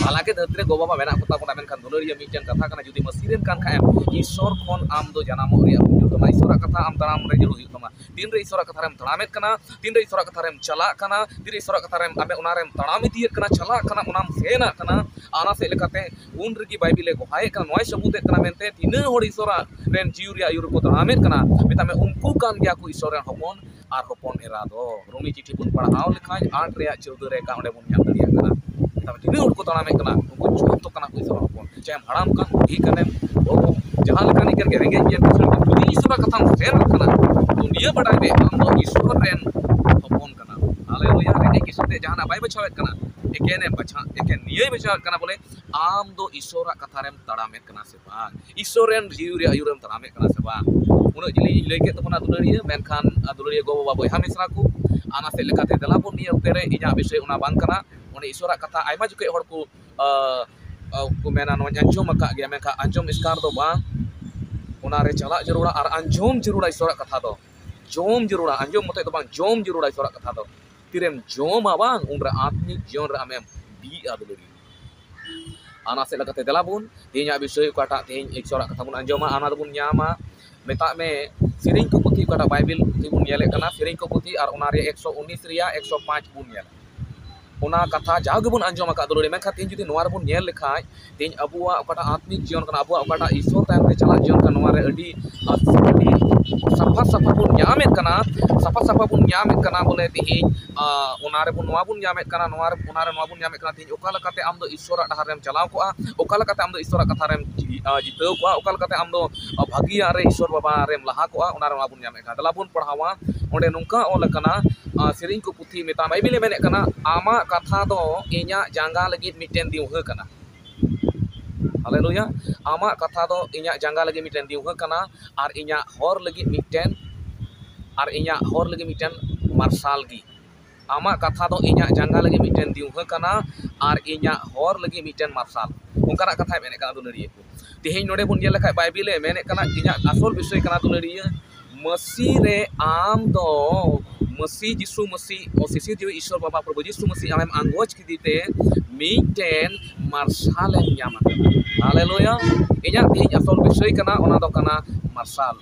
ᱦᱟᱞᱟᱝᱠᱮ ᱫᱷᱟᱹᱨᱛᱤ ᱨᱮ ᱜᱚ-ᱵᱟᱵᱟ ᱢᱮᱱᱟᱜ ᱠᱚᱛᱟ ᱵᱚᱱᱟ, ᱢᱮᱱᱠᱷᱟᱱ ᱫᱩᱞᱟᱹᱲᱤᱭᱟᱹ, ᱢᱤᱫᱴᱮᱱ ᱠᱟᱛᱷᱟ ᱠᱟᱱᱟ, ᱡᱩᱫᱤ ᱢᱟᱹᱥᱤ ᱨᱮᱱ ᱠᱟᱱ ᱠᱷᱟᱡ ᱮᱢ, ᱤᱥᱚᱨ ᱠᱷᱚᱱ ᱟᱢ ᱫᱚ ᱡᱟᱱᱟᱢᱚᱜ ᱨᱮᱭᱟᱜ ᱦᱩᱭᱩᱜ ᱛᱟᱢᱟ, ᱤᱥᱚᱨᱟᱜ ᱠᱟᱛᱷᱟ ᱟᱢ ᱛᱟᱲᱟᱢ ᱨᱮ ᱡᱟᱹᱨᱩᱲ ᱦᱩᱭᱩᱜ ᱛᱟᱢᱟ᱾ ᱛᱤᱱᱨᱮ ᱤᱥᱚᱨᱟᱜ ᱠᱟᱛᱷᱟ ᱨᱮᱢ ᱛᱟᱲᱟᱢᱮᱫ ᱠᱟᱱᱟ, ᱛᱤᱱᱨᱮ ᱤᱥᱚᱨᱟᱜ ᱠᱟᱛᱷᱟ ᱨᱮᱢ ᱪᱟᱞᱟᱜ ᱠᱟᱱᱟ, ᱛᱤᱱᱨᱮ ᱤᱥᱚᱨᱟᱜ ᱠᱟᱛᱷᱟ ᱨᱮᱢ, ᱟᱢᱮ ᱚᱱᱟ ᱨᱮᱢ ᱛᱟᱲᱟᱢ ᱤᱫᱤᱭᱮᱫ ᱠᱟᱱᱟ, ᱪᱟᱞᱟᱜ ᱠᱟᱱᱟ, ᱚᱱᱟᱢ ᱥᱮᱱᱟᱜ ᱠᱟᱱᱟ, ᱚᱱᱟ ᱥᱮᱫ ᱞᱮᱠᱟᱛᱮ ᱩᱱ ᱨᱮᱜᱮ ᱵᱟᱭᱵᱮᱞᱮ ᱜᱚᱦᱟᱭᱮᱫ ᱠᱟᱱᱟ, ᱱᱚᱣᱟᱭ ᱥᱟᱹᱵᱩᱛᱮᱫ ᱠᱟᱱᱟ ᱢᱮᱱᱛᱮ, ᱛᱤᱱᱟᱹᱜ ᱦᱚᱲ ᱤᱥᱚᱨᱟᱜ ᱨᱮᱱ ᱡᱤᱣᱤ ᱨᱮᱭᱟᱜ ᱟᱹᱭᱩᱨ ᱨᱮᱠᱚ ᱛᱟᱲᱟᱢᱮᱫ ᱠᱟᱱᱟ, ᱢᱮᱛᱟᱜ ᱢᱮ, ᱩᱱᱠᱩ ᱠᱟᱱ ᱜᱮᱭᱟ ᱠᱚ ᱤᱥᱚᱨ ᱨᱮᱱ ᱦᱚᱯᱚᱱ ᱟᱨ ᱦᱚᱯᱚᱱ ᱮᱨᱟ ᱫᱚ᱾ ᱨᱳᱢᱤ ᱪᱤᱴᱷᱤ ᱵᱚᱱ ᱯᱟᱲᱦᱟᱣ ᱞᱮᱠᱷᱟᱱ ᱟᱴ ᱨᱮᱭᱟᱜ ᱪᱳᱣᱫᱟᱹ ᱨᱮ ᱚᱸᱰᱮ ᱵᱚᱱ ᱧᱟᱢ ᱫᱟᱲᱮᱭᱟᱜ ᱠᱟᱱᱟ᱾ ᱢᱮᱛᱟᱜ ᱢᱮ, ᱛᱤᱱᱟᱹᱜ ᱦᱚᱲ ᱠᱚ ᱛᱟᱲᱟᱢᱮᱫ ᱠᱟᱱᱟ, ᱩᱱᱠᱩ ᱡᱚᱛᱚ ᱠᱟᱱᱟ ᱠᱚ ᱤᱥᱚᱨ ᱨᱮᱱ ᱦᱚᱯᱚᱱ᱾ ᱪᱟᱦᱮᱢ ᱦᱟᱲᱟᱢ ᱠᱟᱱ, ᱵᱩᱰᱷᱤ ᱠᱟᱱᱮᱢ, ᱜᱚᱜᱚ, ᱡᱟᱦᱟᱸ ᱞᱮᱠᱟᱱᱤᱡ ᱠᱟᱱ ᱜᱮ, ᱨᱮᱸᱜᱮᱡ ᱜᱮᱭᱟ, ᱠᱤᱥᱟᱹᱬ ᱜᱮᱭᱟ, ᱡᱩᱫᱤ ᱤᱥᱚᱨᱟᱜ ᱠᱟᱛᱷᱟᱢ ᱥᱮᱱ ᱠᱟᱱᱟ, ᱛᱚ ᱱᱤᱭᱟᱹ ᱵᱟᱰᱟᱭ ᱢᱮ, ᱟᱢ ᱫᱚ ᱤᱥᱚᱨ ᱨᱮᱱ ᱦᱚᱯᱚᱱ ᱠᱟᱱᱟᱢ᱾ ᱦᱟᱞᱮᱞᱩᱭᱟ᱾ ᱨᱮᱸᱜᱮᱡ ᱠᱤᱥᱟᱹᱬ ᱛᱮ ᱡᱟᱦᱟᱱᱟᱜ ᱵᱟᱭ ᱵᱟᱪᱷᱟᱣᱮᱫ ᱠᱟᱱᱟ, ᱮᱠᱮᱱᱮ ᱵᱟᱪᱷᱟᱣ, ᱮᱠᱮᱱ ᱱᱤᱭᱟᱹᱭ ᱵᱟᱪᱷᱟᱣᱮᱫ ᱠᱟᱱᱟ, ᱵᱚᱞᱮ ᱟᱢ ᱫᱚ ᱤᱥᱚᱨᱟᱜ ᱠᱟᱛᱷᱟ ᱨᱮᱢ ᱛᱟᱲᱟᱢᱮᱫ ᱠᱟᱱᱟ ᱥᱮ ᱵᱟᱝ? ᱤᱥᱚᱨ ᱨᱮᱱ ᱡᱤᱣᱤ ᱨᱮᱭᱟᱜ ᱟᱹᱭᱩᱨᱮᱢ ᱛᱟᱲᱟᱢᱮᱫ ᱠᱟᱱᱟ ᱥᱮ ᱵᱟᱝ? ᱩᱱᱟᱹᱜ ᱡᱤᱞᱤᱧ ᱤᱧ ᱞᱟᱹᱭ ᱠᱮᱫ ᱛᱟᱵᱚᱱᱟ, ᱫᱩᱞᱟᱹᱲᱤᱭᱟᱹ, ᱢᱮᱱᱠᱷᱟᱱ, ᱟ, ᱫᱩᱞᱟᱹᱲᱤᱭᱟᱹ ᱜᱚ-ᱵᱟᱵᱟ, ᱵᱚᱭᱦᱟ ᱢᱤᱥᱨᱟ ᱠᱚ, ᱚᱱᱟ ᱥᱮᱫ ᱞᱮᱠᱟᱛᱮ ᱫᱮᱞᱟ ᱵᱚᱱ, ᱱᱤᱭᱟᱹ ᱚᱠᱛᱮ ᱨᱮ ᱤᱧᱟᱹᱜ ᱵᱤᱥᱚᱭ ᱚᱱᱟ ᱵᱟᱝ ᱠᱟᱱᱟ᱾ ᱚᱱᱮ ᱤᱥᱚᱨᱟᱜ ᱠᱟᱛᱷᱟ ᱟᱭᱢᱟ ᱡᱚᱠᱷᱮᱡ ᱦᱚᱲ ᱠᱚ, ᱟ, ᱟ, ᱠᱚ ᱢᱮᱱᱟ, ᱱᱚᱣᱟᱧ ᱟᱸᱡᱚᱢ ᱟᱠᱟᱫ ᱜᱮᱭᱟ, ᱢᱮᱱᱠᱷᱟᱱ ᱟᱸᱡᱚᱢ ᱮᱥᱠᱟᱨ ᱫᱚ ᱵᱟᱝ, ᱚᱱᱟ ᱨᱮ ᱪᱟᱞᱟᱜ ᱡᱟᱹᱨᱩᱲᱟ ᱟᱨ ᱟᱸᱡᱚᱢ ᱡᱟᱹᱨᱩᱲᱟ ᱤᱥᱚᱨᱟᱜ ᱠᱟᱛᱷᱟ ᱫᱚ᱾ ᱡᱚᱢ ᱡᱟᱹᱨᱩᱲᱟ, ᱟᱸᱡᱚᱢ ᱢᱚᱛᱚᱡ ᱫᱚ ᱵᱟᱝ, ᱡᱚᱢ ᱡᱟᱹᱨᱩᱲᱟ ᱤᱥᱚᱨᱟᱜ ᱠᱟᱛᱷᱟ ᱫᱚ᱾ ᱛᱤᱨᱮᱢ ᱡᱚᱢᱟ ᱵᱟᱝ, ᱩᱱᱨᱮ ᱟᱛᱢᱤᱠ ᱡᱤᱭᱚᱱ ᱨᱮ ᱟᱢᱮᱢ ᱵᱤᱜᱼᱟ, ᱫᱩᱞᱟᱹᱲᱤᱭᱟᱹ᱾ ᱚᱱᱟ ᱥᱮᱫ ᱞᱮᱠᱟᱛᱮ ᱫᱮᱞᱟ ᱵᱚᱱ, ᱛᱮᱦᱮᱧᱟᱜ ᱵᱤᱥᱚᱭ ᱚᱠᱟᱴᱟᱜ ᱛᱮᱦᱮᱧ ᱤᱥᱚᱨᱟᱜ ᱠᱟᱛᱷᱟ ᱵᱚᱱ ᱟᱸᱡᱚᱢᱟ, ᱚᱱᱟ ᱫᱚᱵᱚᱱ ᱧᱟᱢᱟ᱾ ᱢᱮᱛᱟᱜ ᱢᱮ, ᱥᱮᱨᱮᱧ ᱠᱚ ᱯᱩᱛᱷᱤ, ᱚᱠᱟᱴᱟᱜ ᱵᱟᱭᱵᱮᱞ ᱯᱩᱛᱷᱤ ᱵᱚᱱ ᱧᱮᱞᱮᱫ ᱠᱟᱱᱟ, ᱥᱮᱨᱮᱧ ᱠᱚ ᱯᱩᱛᱷᱤ, ᱟᱨ ᱚᱱᱟ ᱨᱮᱭᱟᱜ ᱮᱠᱥᱚ ᱩᱱᱤᱥ ᱨᱮᱭᱟᱜ ᱮᱠᱥᱚ ᱯᱟᱸᱪ ᱵᱚᱱ ᱧᱮᱞᱟ᱾ ᱚᱱᱟ ᱠᱟᱛᱷᱟ ᱡᱟᱣ ᱜᱮᱵᱚᱱ ᱟᱸᱡᱚᱢ ᱟᱠᱟᱫ ᱫᱩᱞᱟᱹᱲᱤᱭᱟᱹ᱾ ᱢᱮᱱᱠᱷᱟᱱ ᱛᱮᱦᱮᱧ ᱡᱩᱫᱤ ᱱᱚᱣᱟ ᱨᱮᱵᱚᱱ ᱧᱮᱞ ᱞᱮᱠᱷᱟᱱ, ᱛᱮᱦᱮᱧ ᱟᱵᱚᱣᱟᱜ ᱚᱠᱟᱴᱟᱜ ᱟᱛᱢᱤᱠ ᱡᱤᱭᱚᱱ ᱠᱟᱱᱟ, ᱟᱵᱚᱣᱟᱜ ᱚᱠᱟᱴᱟᱜ ᱤᱥᱥᱚᱨ ᱛᱟᱭᱚᱢ ᱛᱮ ᱪᱟᱞᱟᱜ ᱡᱤᱭᱚᱱ ᱠᱟᱱᱟ, ᱱᱚᱣᱟ ᱨᱮ ᱟᱹᱰᱤ, ᱟᱹᱰᱤ ᱥᱟᱯᱷᱟ ᱥᱟᱯᱷᱟ ᱵᱚᱱ ᱧᱟᱢᱮᱫ ᱠᱟᱱᱟ, ᱥᱟᱯᱷᱟ ᱥᱟᱯᱷᱟ ᱵᱚᱱ ᱧᱟᱢᱮᱫ ᱠᱟᱱᱟ ᱵᱚᱞᱮ ᱛᱮᱦᱮᱧ, ᱟᱸ, ᱚᱱᱟ ᱨᱮᱵᱚᱱ, ᱱᱚᱣᱟ ᱵᱚᱱ ᱧᱟᱢᱮᱫ ᱠᱟᱱᱟ, ᱱᱚᱣᱟ ᱨᱮ, ᱚᱱᱟ ᱨᱮ ᱱᱚᱣᱟ ᱵᱚᱱ ᱧᱟᱢᱮᱫ ᱠᱟᱱᱟ᱾ ᱛᱮᱦᱮᱧ ᱚᱠᱟ ᱞᱮᱠᱟᱛᱮ ᱟᱢ ᱫᱚ ᱤᱥᱥᱚᱨᱟᱜ ᱰᱟᱦᱟᱨ ᱨᱮᱢ ᱪᱟᱞᱟᱣ ᱠᱚᱜᱼᱟ, ᱚᱠᱟ ᱞᱮᱠᱟᱛᱮ ᱟᱢ ᱫᱚ ᱤᱥᱥᱚᱨᱟᱜ ᱠᱟᱛᱷᱟ ᱨᱮᱢ ᱡᱤ-, ᱟᱸ, ᱡᱤᱛᱟᱹᱣ ᱠᱚᱜᱼᱟ, ᱚᱠᱟ ᱞᱮᱠᱟᱛᱮ ᱟᱢ ᱫᱚ, ᱟᱸ, ᱵᱷᱟᱹᱜᱤᱭᱟᱜ ᱨᱮ ᱤᱥᱥᱚᱨ ᱵᱟᱵᱟ ᱨᱮᱢ ᱞᱟᱦᱟ ᱠᱚᱜᱼᱟ, ᱚᱱᱟ ᱨᱮ ᱱᱚᱣᱟ ᱵᱚᱱ ᱧᱟᱢᱮᱫ ᱠᱟᱱᱟ᱾ ᱫᱮᱞᱟ ᱵᱚᱱ ᱯᱟᱲᱦᱟᱣᱟ, ᱚᱸᱰᱮ ᱱᱚᱝᱠᱟ ᱚᱞ ᱟᱠᱟᱱᱟ, ᱟᱸ, ᱥᱮᱨᱮᱧ ᱠᱚ ᱯᱩᱛᱷᱤ ᱢᱮᱛᱟᱜ, ᱵᱟᱭᱵᱮᱞᱮ ᱢᱮᱱᱮᱫ ᱠᱟᱱᱟ, "ᱟᱢᱟᱜ ᱠᱟᱛᱷᱟ ᱫᱚ ᱤᱧᱟᱜ ᱡᱟᱸᱜᱟ ᱞᱟᱹᱜᱤᱫ ᱢᱤᱫᱴᱮᱱ ᱫᱤᱣᱦᱟᱹ ᱠᱟᱱᱟ᱾" ᱦᱟᱞᱮᱞᱩᱭᱟ᱾ "ᱟᱢᱟᱜ ᱠᱟᱛᱷᱟ ᱫᱚ ᱤᱧᱟᱜ ᱡᱟᱸᱜᱟ ᱞᱟᱹᱜᱤᱫ ᱢᱤᱫᱴᱮᱱ ᱫᱤᱣᱦᱟᱹ ᱠᱟᱱᱟ, ᱟᱨ ᱤᱧᱟᱜ ᱦᱚᱨ ᱞᱟᱹᱜᱤᱫ ᱢᱤᱫᱴᱮᱱ, ᱟᱨ ᱤᱧᱟᱜ ᱦᱚᱨ ᱞᱟᱹᱜᱤᱫ ᱢᱤᱫᱴᱮᱱ ᱢᱟᱨᱥᱟᱞ ᱜᱮ᱾ ᱟᱢᱟᱜ ᱠᱟᱛᱷᱟ ᱫᱚ ᱤᱧᱟᱜ ᱡᱟᱸᱜᱟ ᱞᱟᱹᱜᱤᱫ ᱢᱤᱫᱴᱮᱱ ᱫᱤᱣᱦᱟᱹ ᱠᱟᱱᱟ, ᱟᱨ ᱤᱧᱟᱜ ᱦᱚᱨ ᱞᱟᱹᱜᱤᱫ ᱢᱤᱫᱴᱮᱱ ᱢᱟᱨᱥᱟᱞ᱾" ᱚᱱᱠᱟᱱᱟᱜ ᱠᱟᱛᱷᱟᱭ ᱢᱮᱱᱮᱫ ᱠᱟᱱᱟ ᱫᱩᱞᱟᱹᱲᱤᱭᱟᱹ ᱠᱚ᱾ ᱛᱮᱦᱮᱧ ᱱᱚᱰᱮ ᱵᱚᱱ ᱧᱮᱞ ᱞᱮᱠᱷᱟᱡ, ᱵᱟᱭᱵᱮᱞᱮ ᱢᱮᱱᱮᱫ ᱠᱟᱱᱟ, ᱤᱧᱟᱜ ᱟᱥᱚᱞ ᱵᱤᱥᱚᱭ ᱠᱟᱱᱟ ᱫᱩᱞᱟᱹᱲᱤᱭᱟᱹ, ᱢᱟᱹᱥᱤ ᱨᱮ ᱟᱢ ᱫᱚ, ᱢᱟᱹᱥᱤ ᱡᱤᱥᱩ ᱢᱟᱹᱥᱤ, ᱚ, ᱥᱤᱥᱤᱨ ᱡᱤᱣᱤ ᱤᱥᱥᱚᱨ ᱵᱟᱵᱟ ᱯᱨᱚᱵᱷᱩ ᱡᱤᱥᱩ ᱢᱟᱹᱥᱤ ᱟᱢᱮᱢ ᱟᱸᱜᱚᱪ ᱠᱮᱫᱮ ᱛᱮ ᱢᱤᱫᱴᱮᱱ ᱢᱟᱨᱥᱟᱞᱮᱢ ᱧᱟᱢ ᱟᱠᱟᱫᱟ᱾ ᱦᱟᱞᱮᱞᱩᱭᱟ᱾ ᱤᱧᱟᱜ ᱛᱮᱦᱮᱧ ᱟᱥᱚᱞ ᱵᱤᱥᱚᱭ ᱠᱟᱱᱟ, ᱚᱱᱟ ᱫᱚ ᱠᱟᱱᱟ ᱢᱟᱨᱥᱟᱞ᱾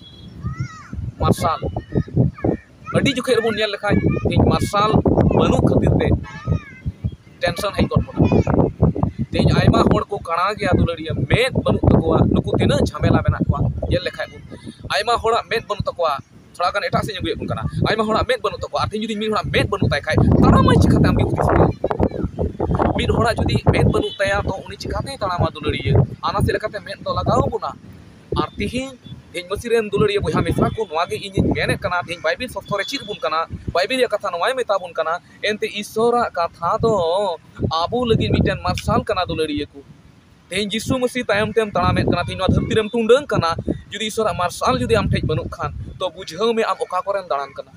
ᱢᱟᱨᱥᱟᱞ᱾ ᱟᱹᱰᱤ ᱡᱚᱠᱷᱮᱡ ᱨᱮᱵᱚᱱ ᱧᱮᱞ ᱞᱮᱠᱷᱟᱡ, ᱛᱮᱦᱮᱧ ᱢᱟᱨᱥᱟᱞ ᱵᱟᱹᱱᱩᱜ ᱠᱷᱟᱹᱛᱤᱨ ᱛᱮ ᱴᱮᱱᱥᱚᱱ ᱦᱮᱡ ᱜᱚᱫ ᱵᱚᱱᱟ᱾ ᱛᱮᱦᱮᱧ ᱟᱭᱢᱟ ᱦᱚᱲ ᱠᱚ ᱠᱟᱬᱟ ᱜᱮᱭᱟ ᱫᱩᱞᱟᱹᱲᱤᱭᱟᱹ, ᱢᱮᱫ ᱵᱟᱹᱱᱩᱜ ᱛᱟᱠᱚᱣᱟ᱾ ᱱᱩᱠᱩ ᱛᱤᱱᱟᱹᱜ ᱡᱷᱟᱢᱮᱞᱟ ᱢᱮᱱᱟᱜ ᱠᱚᱣᱟ ᱧᱮᱞ ᱞᱮᱠᱷᱟᱡ ᱵᱚᱱ᱾ ᱟᱭᱢᱟ ᱦᱚᱲᱟᱜ ᱢᱮᱫ ᱵᱟᱹᱱᱩᱜ ᱛᱟᱠᱚᱣᱟ, ᱛᱷᱚᱲᱟ ᱜᱟᱱ ᱮᱴᱟᱜ ᱥᱮᱫ ᱤᱧ ᱟᱹᱜᱩᱭᱮᱫ ᱵᱚᱱ ᱠᱟᱱᱟ᱾ ᱟᱭᱢᱟ ᱦᱚᱲᱟᱜ ᱢᱮᱫ ᱵᱟᱹᱱᱩᱜ ᱛᱟᱠᱚᱣᱟ, ᱟᱨ ᱛᱮᱦᱮᱧ ᱡᱩᱫᱤ ᱢᱤᱫ ᱦᱚᱲᱟᱜ ᱢᱮᱫ ᱵᱟᱹᱱᱩᱜ ᱛᱟᱭ ᱠᱷᱟᱡ, ᱛᱟᱲᱟᱢᱟᱭ ᱪᱤᱠᱟᱹᱛᱮ ᱟᱢ ᱜᱮ ᱦᱩᱫᱤᱥ ᱢᱮ᱾ ᱢᱤᱫ ᱦᱚᱲᱟᱜ ᱡᱩᱫᱤ ᱢᱮᱫ ᱵᱟᱹᱱᱩᱜ ᱛᱟᱭᱟ, ᱛᱚ ᱩᱱᱤ ᱪᱤᱠᱟᱛᱮᱭ ᱛᱟᱲᱟᱢᱟ ᱫᱩᱞᱟᱹᱲᱤᱭᱟᱹ? ᱚᱱᱟ ᱥᱮᱫ ᱞᱮᱠᱟᱛᱮ ᱢᱮᱫ ᱫᱚ ᱞᱟᱜᱟᱣ ᱵᱚᱱᱟ᱾ ᱟᱨ ᱛᱤᱦᱤᱧ, ᱛᱤᱦᱤᱧ ᱢᱟᱹᱥᱤ ᱨᱮᱱ ᱫᱩᱞᱟᱹᱲᱤᱭᱟᱹ ᱵᱚᱭᱦᱟ ᱢᱤᱥᱨᱟ ᱠᱚ, ᱱᱚᱣᱟ ᱜᱮ ᱤᱧᱤᱧ ᱢᱮᱱᱮᱫ ᱠᱟᱱᱟ, ᱛᱤᱦᱤᱧ ᱵᱟᱭᱵᱮᱞ ᱥᱚᱥᱛᱚ ᱨᱮ ᱪᱮᱫ ᱵᱚᱱ ᱠᱟᱱᱟ? ᱵᱟᱭᱵᱮᱞ ᱨᱮᱭᱟᱜ ᱠᱟᱛᱷᱟ ᱱᱚᱣᱟᱭ ᱢᱮᱛᱟ ᱵᱚᱱ ᱠᱟᱱᱟ, ᱮᱱᱛᱮ ᱤᱥᱥᱚᱨᱟᱜ ᱠᱟᱛᱷᱟ ᱫᱚ ᱟᱵᱚ ᱞᱟᱹᱜᱤᱫ ᱢᱤᱫᱴᱮᱱ ᱢᱟᱨᱥᱟᱞ ᱠᱟᱱᱟ ᱫᱩᱞᱟᱹᱲᱤᱭᱟᱹ ᱠᱚ᱾ ᱛᱮᱦᱮᱧ ᱡᱤᱥᱩ ᱢᱟᱹᱥᱤ ᱛᱟᱭᱚᱢ ᱛᱮᱢ ᱛᱟᱲᱟᱢᱮᱫ ᱠᱟᱱᱟ, ᱛᱮᱦᱮᱧ ᱱᱚᱣᱟ ᱫᱷᱟᱹᱨᱛᱤ ᱨᱮᱢ ᱴᱩᱸᱰᱟᱹᱝ ᱠᱟᱱᱟ, ᱡᱩᱫᱤ ᱤᱥᱥᱚᱨᱟᱜ ᱢᱟᱨᱥᱟᱞ ᱡᱩᱫᱤ ᱟᱢ ᱴᱷᱮᱡ ᱵᱟᱹᱱᱩᱜ ᱠᱷᱟᱱ, ᱛᱚ ᱵᱩᱡᱷᱟᱹᱣ ᱢᱮ ᱟᱢ ᱚᱠᱟ ᱠᱚᱨᱮᱢ ᱫᱟᱬᱟᱱ ᱠᱟᱱᱟ,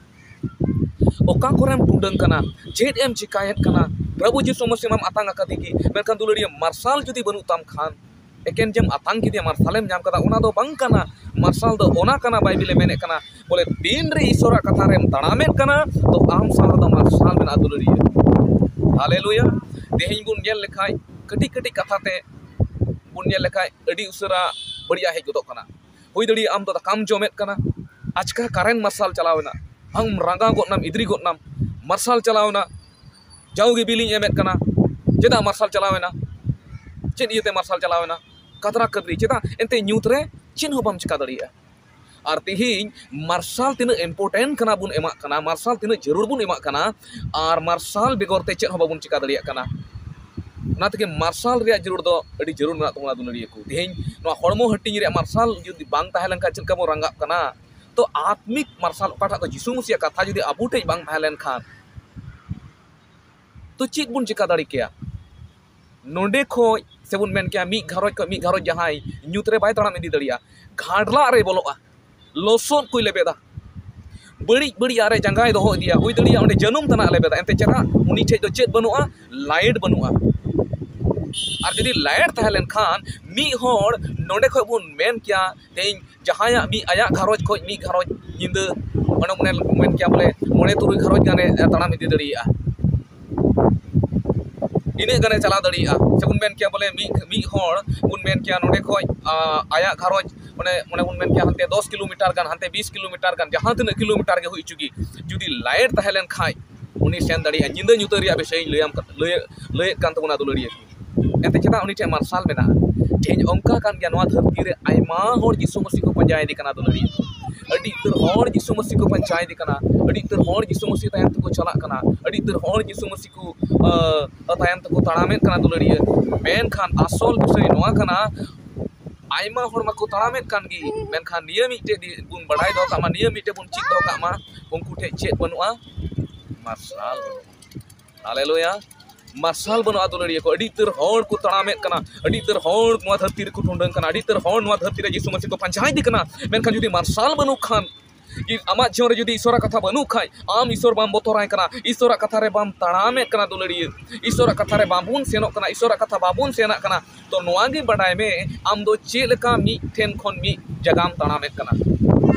ᱚᱠᱟ ᱠᱚᱨᱮᱢ ᱴᱩᱸᱰᱟᱹᱝ ᱠᱟᱱᱟ, ᱪᱮᱫ ᱮᱢ ᱪᱤᱠᱟᱭᱮᱫ ᱠᱟᱱᱟ᱾ ᱯᱨᱚᱵᱷᱩ ᱡᱤᱥᱩ ᱢᱟᱹᱥᱤ ᱢᱟᱢ ᱟᱛᱟᱝ ᱟᱠᱟᱫᱮ ᱜᱮ, ᱢᱮᱱᱠᱷᱟᱱ ᱫᱩᱞᱟᱹᱲᱤᱭᱟᱹ ᱢᱟᱨᱥᱟᱞ ᱡᱩᱫᱤ ᱵᱟᱹᱱᱩᱜ ᱛᱟᱢ ᱠᱷᱟᱱ, ᱮᱠᱮᱱ ᱡᱮᱢ ᱟᱛᱟᱝ ᱠᱮᱫᱮᱭᱟ, ᱢᱟᱨᱥᱟᱞᱮᱢ ᱧᱟᱢ ᱠᱟᱫᱟ, ᱚᱱᱟ ᱫᱚ ᱵᱟᱝ ᱠᱟᱱᱟ᱾ ᱢᱟᱨᱥᱟᱞ ᱫᱚ ᱚᱱᱟ ᱠᱟᱱᱟ, ᱵᱟᱭᱵᱮᱞᱮ ᱢᱮᱱᱮᱫ ᱠᱟᱱᱟ, ᱵᱚᱞᱮ ᱛᱤᱱ ᱨᱮ ᱤᱥᱥᱚᱨᱟᱜ ᱠᱟᱛᱷᱟ ᱨᱮᱢ ᱛᱟᱲᱟᱢᱮᱫ ᱠᱟᱱᱟ, ᱛᱚ ᱟᱢ ᱥᱟᱶ ᱨᱮᱫᱚ ᱢᱟᱨᱥᱟᱞ ᱢᱮᱱᱟᱜᱼᱟ ᱫᱩᱞᱟᱹᱲᱤᱭᱟᱹ᱾ ᱦᱟᱞᱮᱞᱩᱭᱟ᱾ ᱛᱮᱦᱮᱧ ᱵᱚᱱ ᱧᱮᱞ ᱞᱮᱠᱷᱟᱡ, ᱠᱟᱹᱴᱤᱡ ᱠᱟᱹᱴᱤᱡ ᱠᱟᱛᱷᱟ ᱛᱮ ᱵᱚᱱ ᱧᱮᱞ ᱞᱮᱠᱷᱟᱡ, ᱟᱹᱰᱤ ᱩᱥᱟᱹᱨᱟ ᱵᱟᱹᱲᱤᱡᱟᱜ ᱦᱮᱡ ᱜᱚᱫᱚᱜ ᱠᱟᱱᱟ᱾ ᱦᱩᱭ ᱫᱟᱲᱮᱭᱟᱜᱼᱟ ᱟᱢ ᱫᱚ ᱫᱟᱠᱟᱢ ᱡᱚᱢᱮᱫ ᱠᱟᱱᱟ, ᱟᱪᱠᱟ ᱠᱟᱨᱮᱱᱴ ᱢᱟᱨᱥᱟᱞ ᱪᱟᱞᱟᱣ ᱮᱱᱟ, ᱟᱢ ᱨᱟᱸᱜᱟᱣ ᱜᱚᱫ ᱱᱟᱢ, ᱤᱫᱽᱨᱤ ᱜᱚᱫ ᱱᱟᱢ, ᱢᱟᱨᱥᱟᱞ ᱪᱟᱞᱟᱣ ᱮᱱᱟ, ᱡᱟᱣᱜᱮ ᱵᱤᱞᱤᱧ ᱮᱢᱮᱫ ᱠᱟᱱᱟ, ᱪᱮᱫᱟᱜ ᱢᱟᱨᱥᱟᱞ ᱪᱟᱞᱟᱣ ᱮᱱᱟ? ᱪᱮᱫ ᱤᱭᱟᱹᱛᱮ ᱢᱟᱨᱥᱟᱞ ᱪᱟᱞᱟᱣ ᱮᱱᱟ? ᱠᱟᱛᱨᱟ ᱠᱟᱛᱨᱤ, ᱪᱮᱫᱟᱜ? ᱮᱱᱛᱮ ᱧᱩᱛ ᱨᱮ ᱪᱮᱫ ᱦᱚᱸ ᱵᱟᱢ ᱪᱤᱠᱟ ᱫᱟᱲᱮᱭᱟᱜᱼᱟ᱾ ᱟᱨ ᱛᱮᱦᱮᱧ ᱢᱟᱨᱥᱟᱞ ᱛᱤᱱᱟᱹᱜ important ᱠᱟᱱᱟ ᱵᱚᱱ ᱮᱢᱟᱜ ᱠᱟᱱᱟ, ᱢᱟᱨᱥᱟᱞ ᱛᱤᱱᱟᱹᱜ ᱡᱟᱹᱨᱩᱲ ᱵᱚᱱ ᱮᱢᱟᱜ ᱠᱟᱱᱟ, ᱟᱨ ᱢᱟᱨᱥᱟᱞ ᱵᱮᱜᱚᱨ ᱛᱮ ᱪᱮᱫ ᱦᱚᱸ ᱵᱟᱵᱚᱱ ᱪᱤᱠᱟ ᱫᱟᱲᱮᱭᱟᱜ ᱠᱟᱱᱟ᱾ ᱚᱱᱟ ᱛᱮᱜᱮ ᱢᱟᱨᱥᱟᱞ ᱨᱮᱭᱟᱜ ᱡᱟᱹᱨᱩᱲ ᱫᱚ ᱟᱹᱰᱤ ᱡᱟᱹᱨᱩᱲ ᱢᱮᱱᱟᱜ ᱛᱟᱵᱚᱱᱟ ᱫᱩᱞᱟᱹᱲᱤᱭᱟᱹ ᱠᱚ᱾ ᱛᱮᱦᱮᱧ ᱱᱚᱣᱟ ᱦᱚᱲᱢᱚ ᱦᱟᱹᱴᱤᱧ ᱨᱮᱭᱟᱜ ᱢᱟᱨᱥᱟᱞ ᱡᱩᱫᱤ ᱵᱟᱝ ᱛᱟᱦᱮᱸ ᱞᱮᱱᱠᱷᱟᱱ ᱪᱮᱫ ᱞᱮᱠᱟ ᱵᱚᱱ ᱨᱟᱸᱜᱟᱜ ᱠᱟᱱᱟ? ᱛᱚ ᱟᱛᱢᱤᱠ ᱢᱟᱨᱥᱟᱞ ᱚᱠᱟᱴᱟᱜ ᱫᱚ ᱡᱤᱥᱩ ᱢᱟᱹᱥᱤᱭᱟᱜ ᱠᱟᱛᱷᱟ ᱡᱩᱫᱤ ᱟᱵᱚ ᱴᱷᱮᱱ ᱵᱟᱝ ᱛᱟᱦᱮᱸ ᱞᱮᱱᱠᱷᱟᱱ, ᱛᱚ ᱪᱮᱫ ᱵᱚᱱ ᱪᱤᱠᱟ ᱫᱟᱲᱮ ᱠᱮᱭᱟ? ᱱᱚᱰᱮ ᱠᱷᱚᱡ ᱥᱮᱵᱚᱱ ᱢᱮᱱ ᱠᱮᱭᱟ, ᱢᱤᱫ ᱜᱷᱟᱨᱚᱸᱡᱽ ᱠᱷᱚᱡ ᱢᱤᱫ ᱜᱷᱟᱨᱚᱸᱡᱽ ᱡᱟᱦᱟᱸᱭ ᱧᱩᱛ ᱨᱮ ᱵᱟᱭ ᱛᱟᱲᱟᱢ ᱤᱫᱤ ᱫᱟᱲᱮᱭᱟᱜᱼᱟ, ᱜᱷᱟᱰᱞᱟᱜ ᱨᱮ ᱵᱚᱞᱚᱜᱼᱟ, ᱞᱚᱥᱚᱫ ᱠᱚᱭ ᱞᱮᱵᱮᱫᱟ, ᱵᱟᱹᱲᱤᱡ ᱵᱟᱹᱲᱤᱡ ᱟᱜ ᱨᱮ ᱡᱟᱸᱜᱟᱭ ᱫᱚᱦᱚ ᱤᱫᱤᱭᱟ, ᱦᱩᱭ ᱫᱟᱲᱮᱭᱟᱜᱼᱟ ᱚᱸᱰᱮ ᱡᱟᱹᱱᱩᱢ ᱛᱟᱱᱟᱜ ᱞᱮᱵᱮᱫᱟ᱾ ᱮᱱᱛᱮ ᱪᱮᱫᱟᱜ? ᱩᱱᱤ ᱴᱷᱮᱡ ᱫᱚ ᱪᱮᱫ ᱵᱟᱹᱱᱩᱜᱼᱟ? ᱞᱟᱭᱤᱴ ᱵᱟᱹᱱᱩᱜᱼᱟ᱾ ᱟᱨ ᱡᱩᱫᱤ ᱞᱟᱭᱤᱴ ᱛᱟᱦᱮᱸ ᱞᱮᱱᱠᱷᱟᱱ, ᱢᱤᱫ ᱦᱚᱲ ᱱᱚᱰᱮ ᱠᱷᱚᱡ ᱵᱚᱱ ᱢᱮᱱ ᱠᱮᱭᱟ, ᱛᱮᱦᱮᱧ ᱡᱟᱦᱟᱸᱭᱟᱜ ᱢᱤᱫ, ᱟᱭᱟᱜ ᱜᱷᱟᱨᱚᱸᱡᱽ ᱠᱷᱚᱡ ᱢᱤᱫ ᱜᱷᱟᱨᱚᱸᱡᱽ ᱧᱤᱫᱟᱹ, ᱚᱱᱮ ᱵᱚᱱ ᱢᱮᱱ ᱠᱮᱭᱟ ᱵᱚᱞᱮ ᱢᱚᱬᱮ ᱛᱩᱨᱩᱭ ᱜᱷᱟᱨᱚᱸᱡᱽ ᱜᱟᱱᱮ ᱛᱟᱲᱟᱢ ᱤᱫᱤ ᱫᱟᱲᱮᱭᱟᱜᱼᱟ᱾ ᱤᱱᱟᱹᱜ ᱜᱟᱱᱮ ᱪᱟᱞᱟᱣ ᱫᱟᱲᱮᱭᱟᱜᱼᱟ᱾ ᱥᱮᱵᱚᱱ ᱢᱮᱱ ᱠᱮᱭᱟ ᱵᱚᱞᱮ ᱢᱤᱫ, ᱢᱤᱫ ᱦᱚᱲ ᱵᱚᱱ ᱢᱮᱱ ᱠᱮᱭᱟ ᱱᱚᱰᱮ ᱠᱷᱚᱡ, ᱟ, ᱟᱭᱟᱜ ᱜᱷᱟᱨᱚᱸᱡᱽ ᱚᱱᱮ, ᱚᱱᱮ ᱵᱚᱱ ᱢᱮᱱ ᱠᱮᱭᱟ ᱦᱟᱱᱛᱮ ᱫᱚᱥ ᱠᱤᱞᱳᱢᱤᱴᱟᱨ ᱜᱟᱱ, ᱦᱟᱱᱛᱮ ᱵᱤᱥ ᱠᱤᱞᱳᱢᱤᱴᱟᱨ ᱜᱟᱱ, ᱡᱟᱦᱟᱸ ᱛᱤᱱᱟᱹᱜ ᱠᱤᱞᱳᱢᱤᱴᱟᱨ ᱜᱮ ᱦᱩᱭ ᱦᱚᱪᱚ ᱜᱤ, ᱡᱩᱫᱤ ᱞᱟᱭᱤᱴ ᱛᱟᱦᱮᱸ ᱞᱮᱱ ᱠᱷᱟᱡ ᱩᱱᱤ ᱥᱮᱱ ᱫᱟᱲᱮᱭᱟᱜᱼᱟ᱾ ᱧᱤᱫᱟᱹ ᱧᱩᱛᱟᱹ ᱨᱮᱭᱟᱜ ᱵᱤᱥᱚᱭ ᱤᱧ ᱞᱟᱹᱭᱟᱢ ᱠᱟ-, ᱞᱟᱹᱭ, ᱞᱟᱹᱭᱮᱫ ᱠᱟᱱ ᱛᱟᱵᱚᱱᱟ ᱫᱩᱞᱟᱹᱲᱤᱭᱟᱹ ᱠᱚ᱾ ᱮᱱᱛᱮ ᱪᱮᱫᱟᱜ ᱩᱱᱤ ᱴᱷᱮᱱ ᱢᱟᱨᱥᱟᱞ ᱢᱮᱱᱟᱜᱼᱟ? ᱴᱷᱤᱠ ᱚᱱᱠᱟ ᱠᱟᱱ ᱜᱮᱭᱟ, ᱱᱚᱣᱟ ᱫᱷᱟᱹᱨᱛᱤ ᱨᱮ ᱟᱭᱢᱟ ᱦᱚᱲ ᱡᱤᱥᱩ ᱢᱟᱹᱥᱤ ᱠᱚ ᱯᱟᱸᱡᱟᱭᱮᱫᱮ ᱠᱟᱱᱟ ᱫᱩᱞᱟᱹᱲᱤᱭᱟᱹ ᱠᱚ᱾ ᱟᱹᱰᱤ ᱩᱛᱟᱹᱨ ᱦᱚᱲ ᱡᱤᱥᱩ ᱢᱟᱹᱥᱤ ᱠᱚ ᱯᱟᱸᱡᱟᱭᱮᱫᱮ ᱠᱟᱱᱟ, ᱟᱹᱰᱤ ᱩᱛᱟᱹᱨ ᱦᱚᱲ ᱡᱤᱥᱩ ᱢᱟᱹᱥᱤ ᱛᱟᱭᱚᱢ ᱛᱮᱠᱚ ᱪᱟᱞᱟᱜ ᱠᱟᱱᱟ, ᱟᱹᱰᱤ ᱩᱛᱟᱹᱨ ᱦᱚᱲ ᱡᱤᱥᱩ ᱢᱟᱹᱥᱤ ᱠᱚ, ᱟᱸ, ᱛᱟᱭᱚᱢ ᱛᱮᱠᱚ ᱛᱟᱲᱟᱢᱮᱫ ᱠᱟᱱᱟ ᱫᱩᱞᱟᱹᱲᱤᱭᱟᱹ᱾ ᱢᱮᱱᱠᱷᱟᱱ ᱟᱥᱚᱞ ᱵᱤᱥᱚᱭ ᱱᱚᱣᱟ ᱠᱟᱱᱟ, ᱟᱭᱢᱟ ᱦᱚᱲ ᱢᱟᱠᱚ ᱛᱟᱲᱟᱢᱮᱫ ᱠᱟᱱ ᱜᱮ, ᱢᱮᱱᱠᱷᱟᱱ ᱱᱤᱭᱟᱹ ᱢᱤᱫᱴᱮᱡ ᱫᱤ-, ᱵᱚᱱ ᱵᱟᱲᱟᱭ ᱫᱚᱦᱚ ᱠᱟᱜ ᱢᱟ, ᱱᱤᱭᱟᱹ ᱢᱤᱫᱴᱮᱡ ᱵᱚᱱ ᱪᱮᱫ ᱫᱚᱦᱚ ᱠᱟᱜ ᱢᱟ, ᱩᱱᱠᱩ ᱴᱷᱮᱡ ᱪᱮᱫ ᱵᱟᱹᱱᱩᱜᱼᱟ? ᱢᱟᱨᱥᱟᱞ ᱵᱟᱹᱱᱩᱜᱼᱟ᱾ ᱦᱟᱞᱮᱞᱩᱭᱟ᱾ ᱢᱟᱨᱥᱟᱞ ᱵᱟᱹᱱᱩᱜᱼᱟ ᱫᱩᱞᱟᱹᱲᱤᱭᱟᱹ ᱠᱚ᱾ ᱟᱹᱰᱤ ᱩᱛᱟᱹᱨ ᱦᱚᱲ ᱠᱚ ᱛᱟᱲᱟᱢᱮᱫ ᱠᱟᱱᱟ, ᱟᱹᱰᱤ ᱩᱛᱟᱹᱨ ᱦᱚᱲ ᱱᱚᱣᱟ ᱫᱷᱟᱹᱨᱛᱤ ᱨᱮᱠᱚ ᱴᱩᱰᱟᱹᱝ ᱠᱟᱱᱟ, ᱟᱹᱰᱤ ᱩᱛᱟᱹᱨ ᱦᱚᱲ ᱱᱚᱣᱟ ᱫᱷᱟᱹᱨᱛᱤ ᱨᱮ ᱡᱤᱥᱩ ᱢᱟᱹᱥᱤ ᱠᱚ ᱯᱟᱸᱡᱟᱭᱮᱫᱮ ᱠᱟᱱᱟ᱾ ᱢᱮᱱᱠᱷᱟᱱ ᱡᱩᱫᱤ ᱢᱟᱨᱥᱟᱞ ᱵᱟᱹᱱᱩᱜ ᱠᱷᱟᱱ, ᱡᱩᱫᱤ ᱟᱢᱟᱜ ᱡᱤᱭᱚᱱ ᱨᱮ ᱡᱩᱫᱤ ᱤᱥᱚᱨᱟᱜ ᱠᱟᱛᱷᱟ ᱵᱟᱹᱱᱩᱜ ᱠᱷᱟᱡ, ᱟᱢ ᱤᱥᱚᱨ ᱵᱟᱢ ᱵᱚᱛᱚᱨᱟᱭ ᱠᱟᱱᱟ, ᱤᱥᱚᱨᱟᱜ ᱠᱟᱛᱷᱟ ᱨᱮ ᱵᱟᱢ ᱛᱟᱲᱟᱢᱮᱫ ᱠᱟᱱᱟ ᱫᱩᱞᱟᱹᱲᱤᱭᱟᱹ, ᱤᱥᱚᱨᱟᱜ ᱠᱟᱛᱷᱟ ᱨᱮ ᱵᱟᱵᱚᱱ ᱥᱮᱱᱚᱜ ᱠᱟᱱᱟ, ᱤᱥᱚᱨᱟᱜ ᱠᱟᱛᱷᱟ ᱵᱟᱵᱚᱱ ᱥᱮᱱᱟᱜ ᱠᱟᱱᱟ, ᱛᱚ ᱱᱚᱣᱟ ᱜᱮ ᱵᱟᱰᱟᱭ ᱢᱮ, ᱟᱢ ᱫᱚ ᱪᱮᱫ ᱞᱮᱠᱟ ᱢᱤᱫ ᱴᱷᱮᱱ ᱠᱷᱚᱱ ᱢᱤᱫ ᱡᱟᱭᱜᱟᱢ ᱛᱟᱲᱟᱢᱮᱫ ᱠᱟᱱᱟ᱾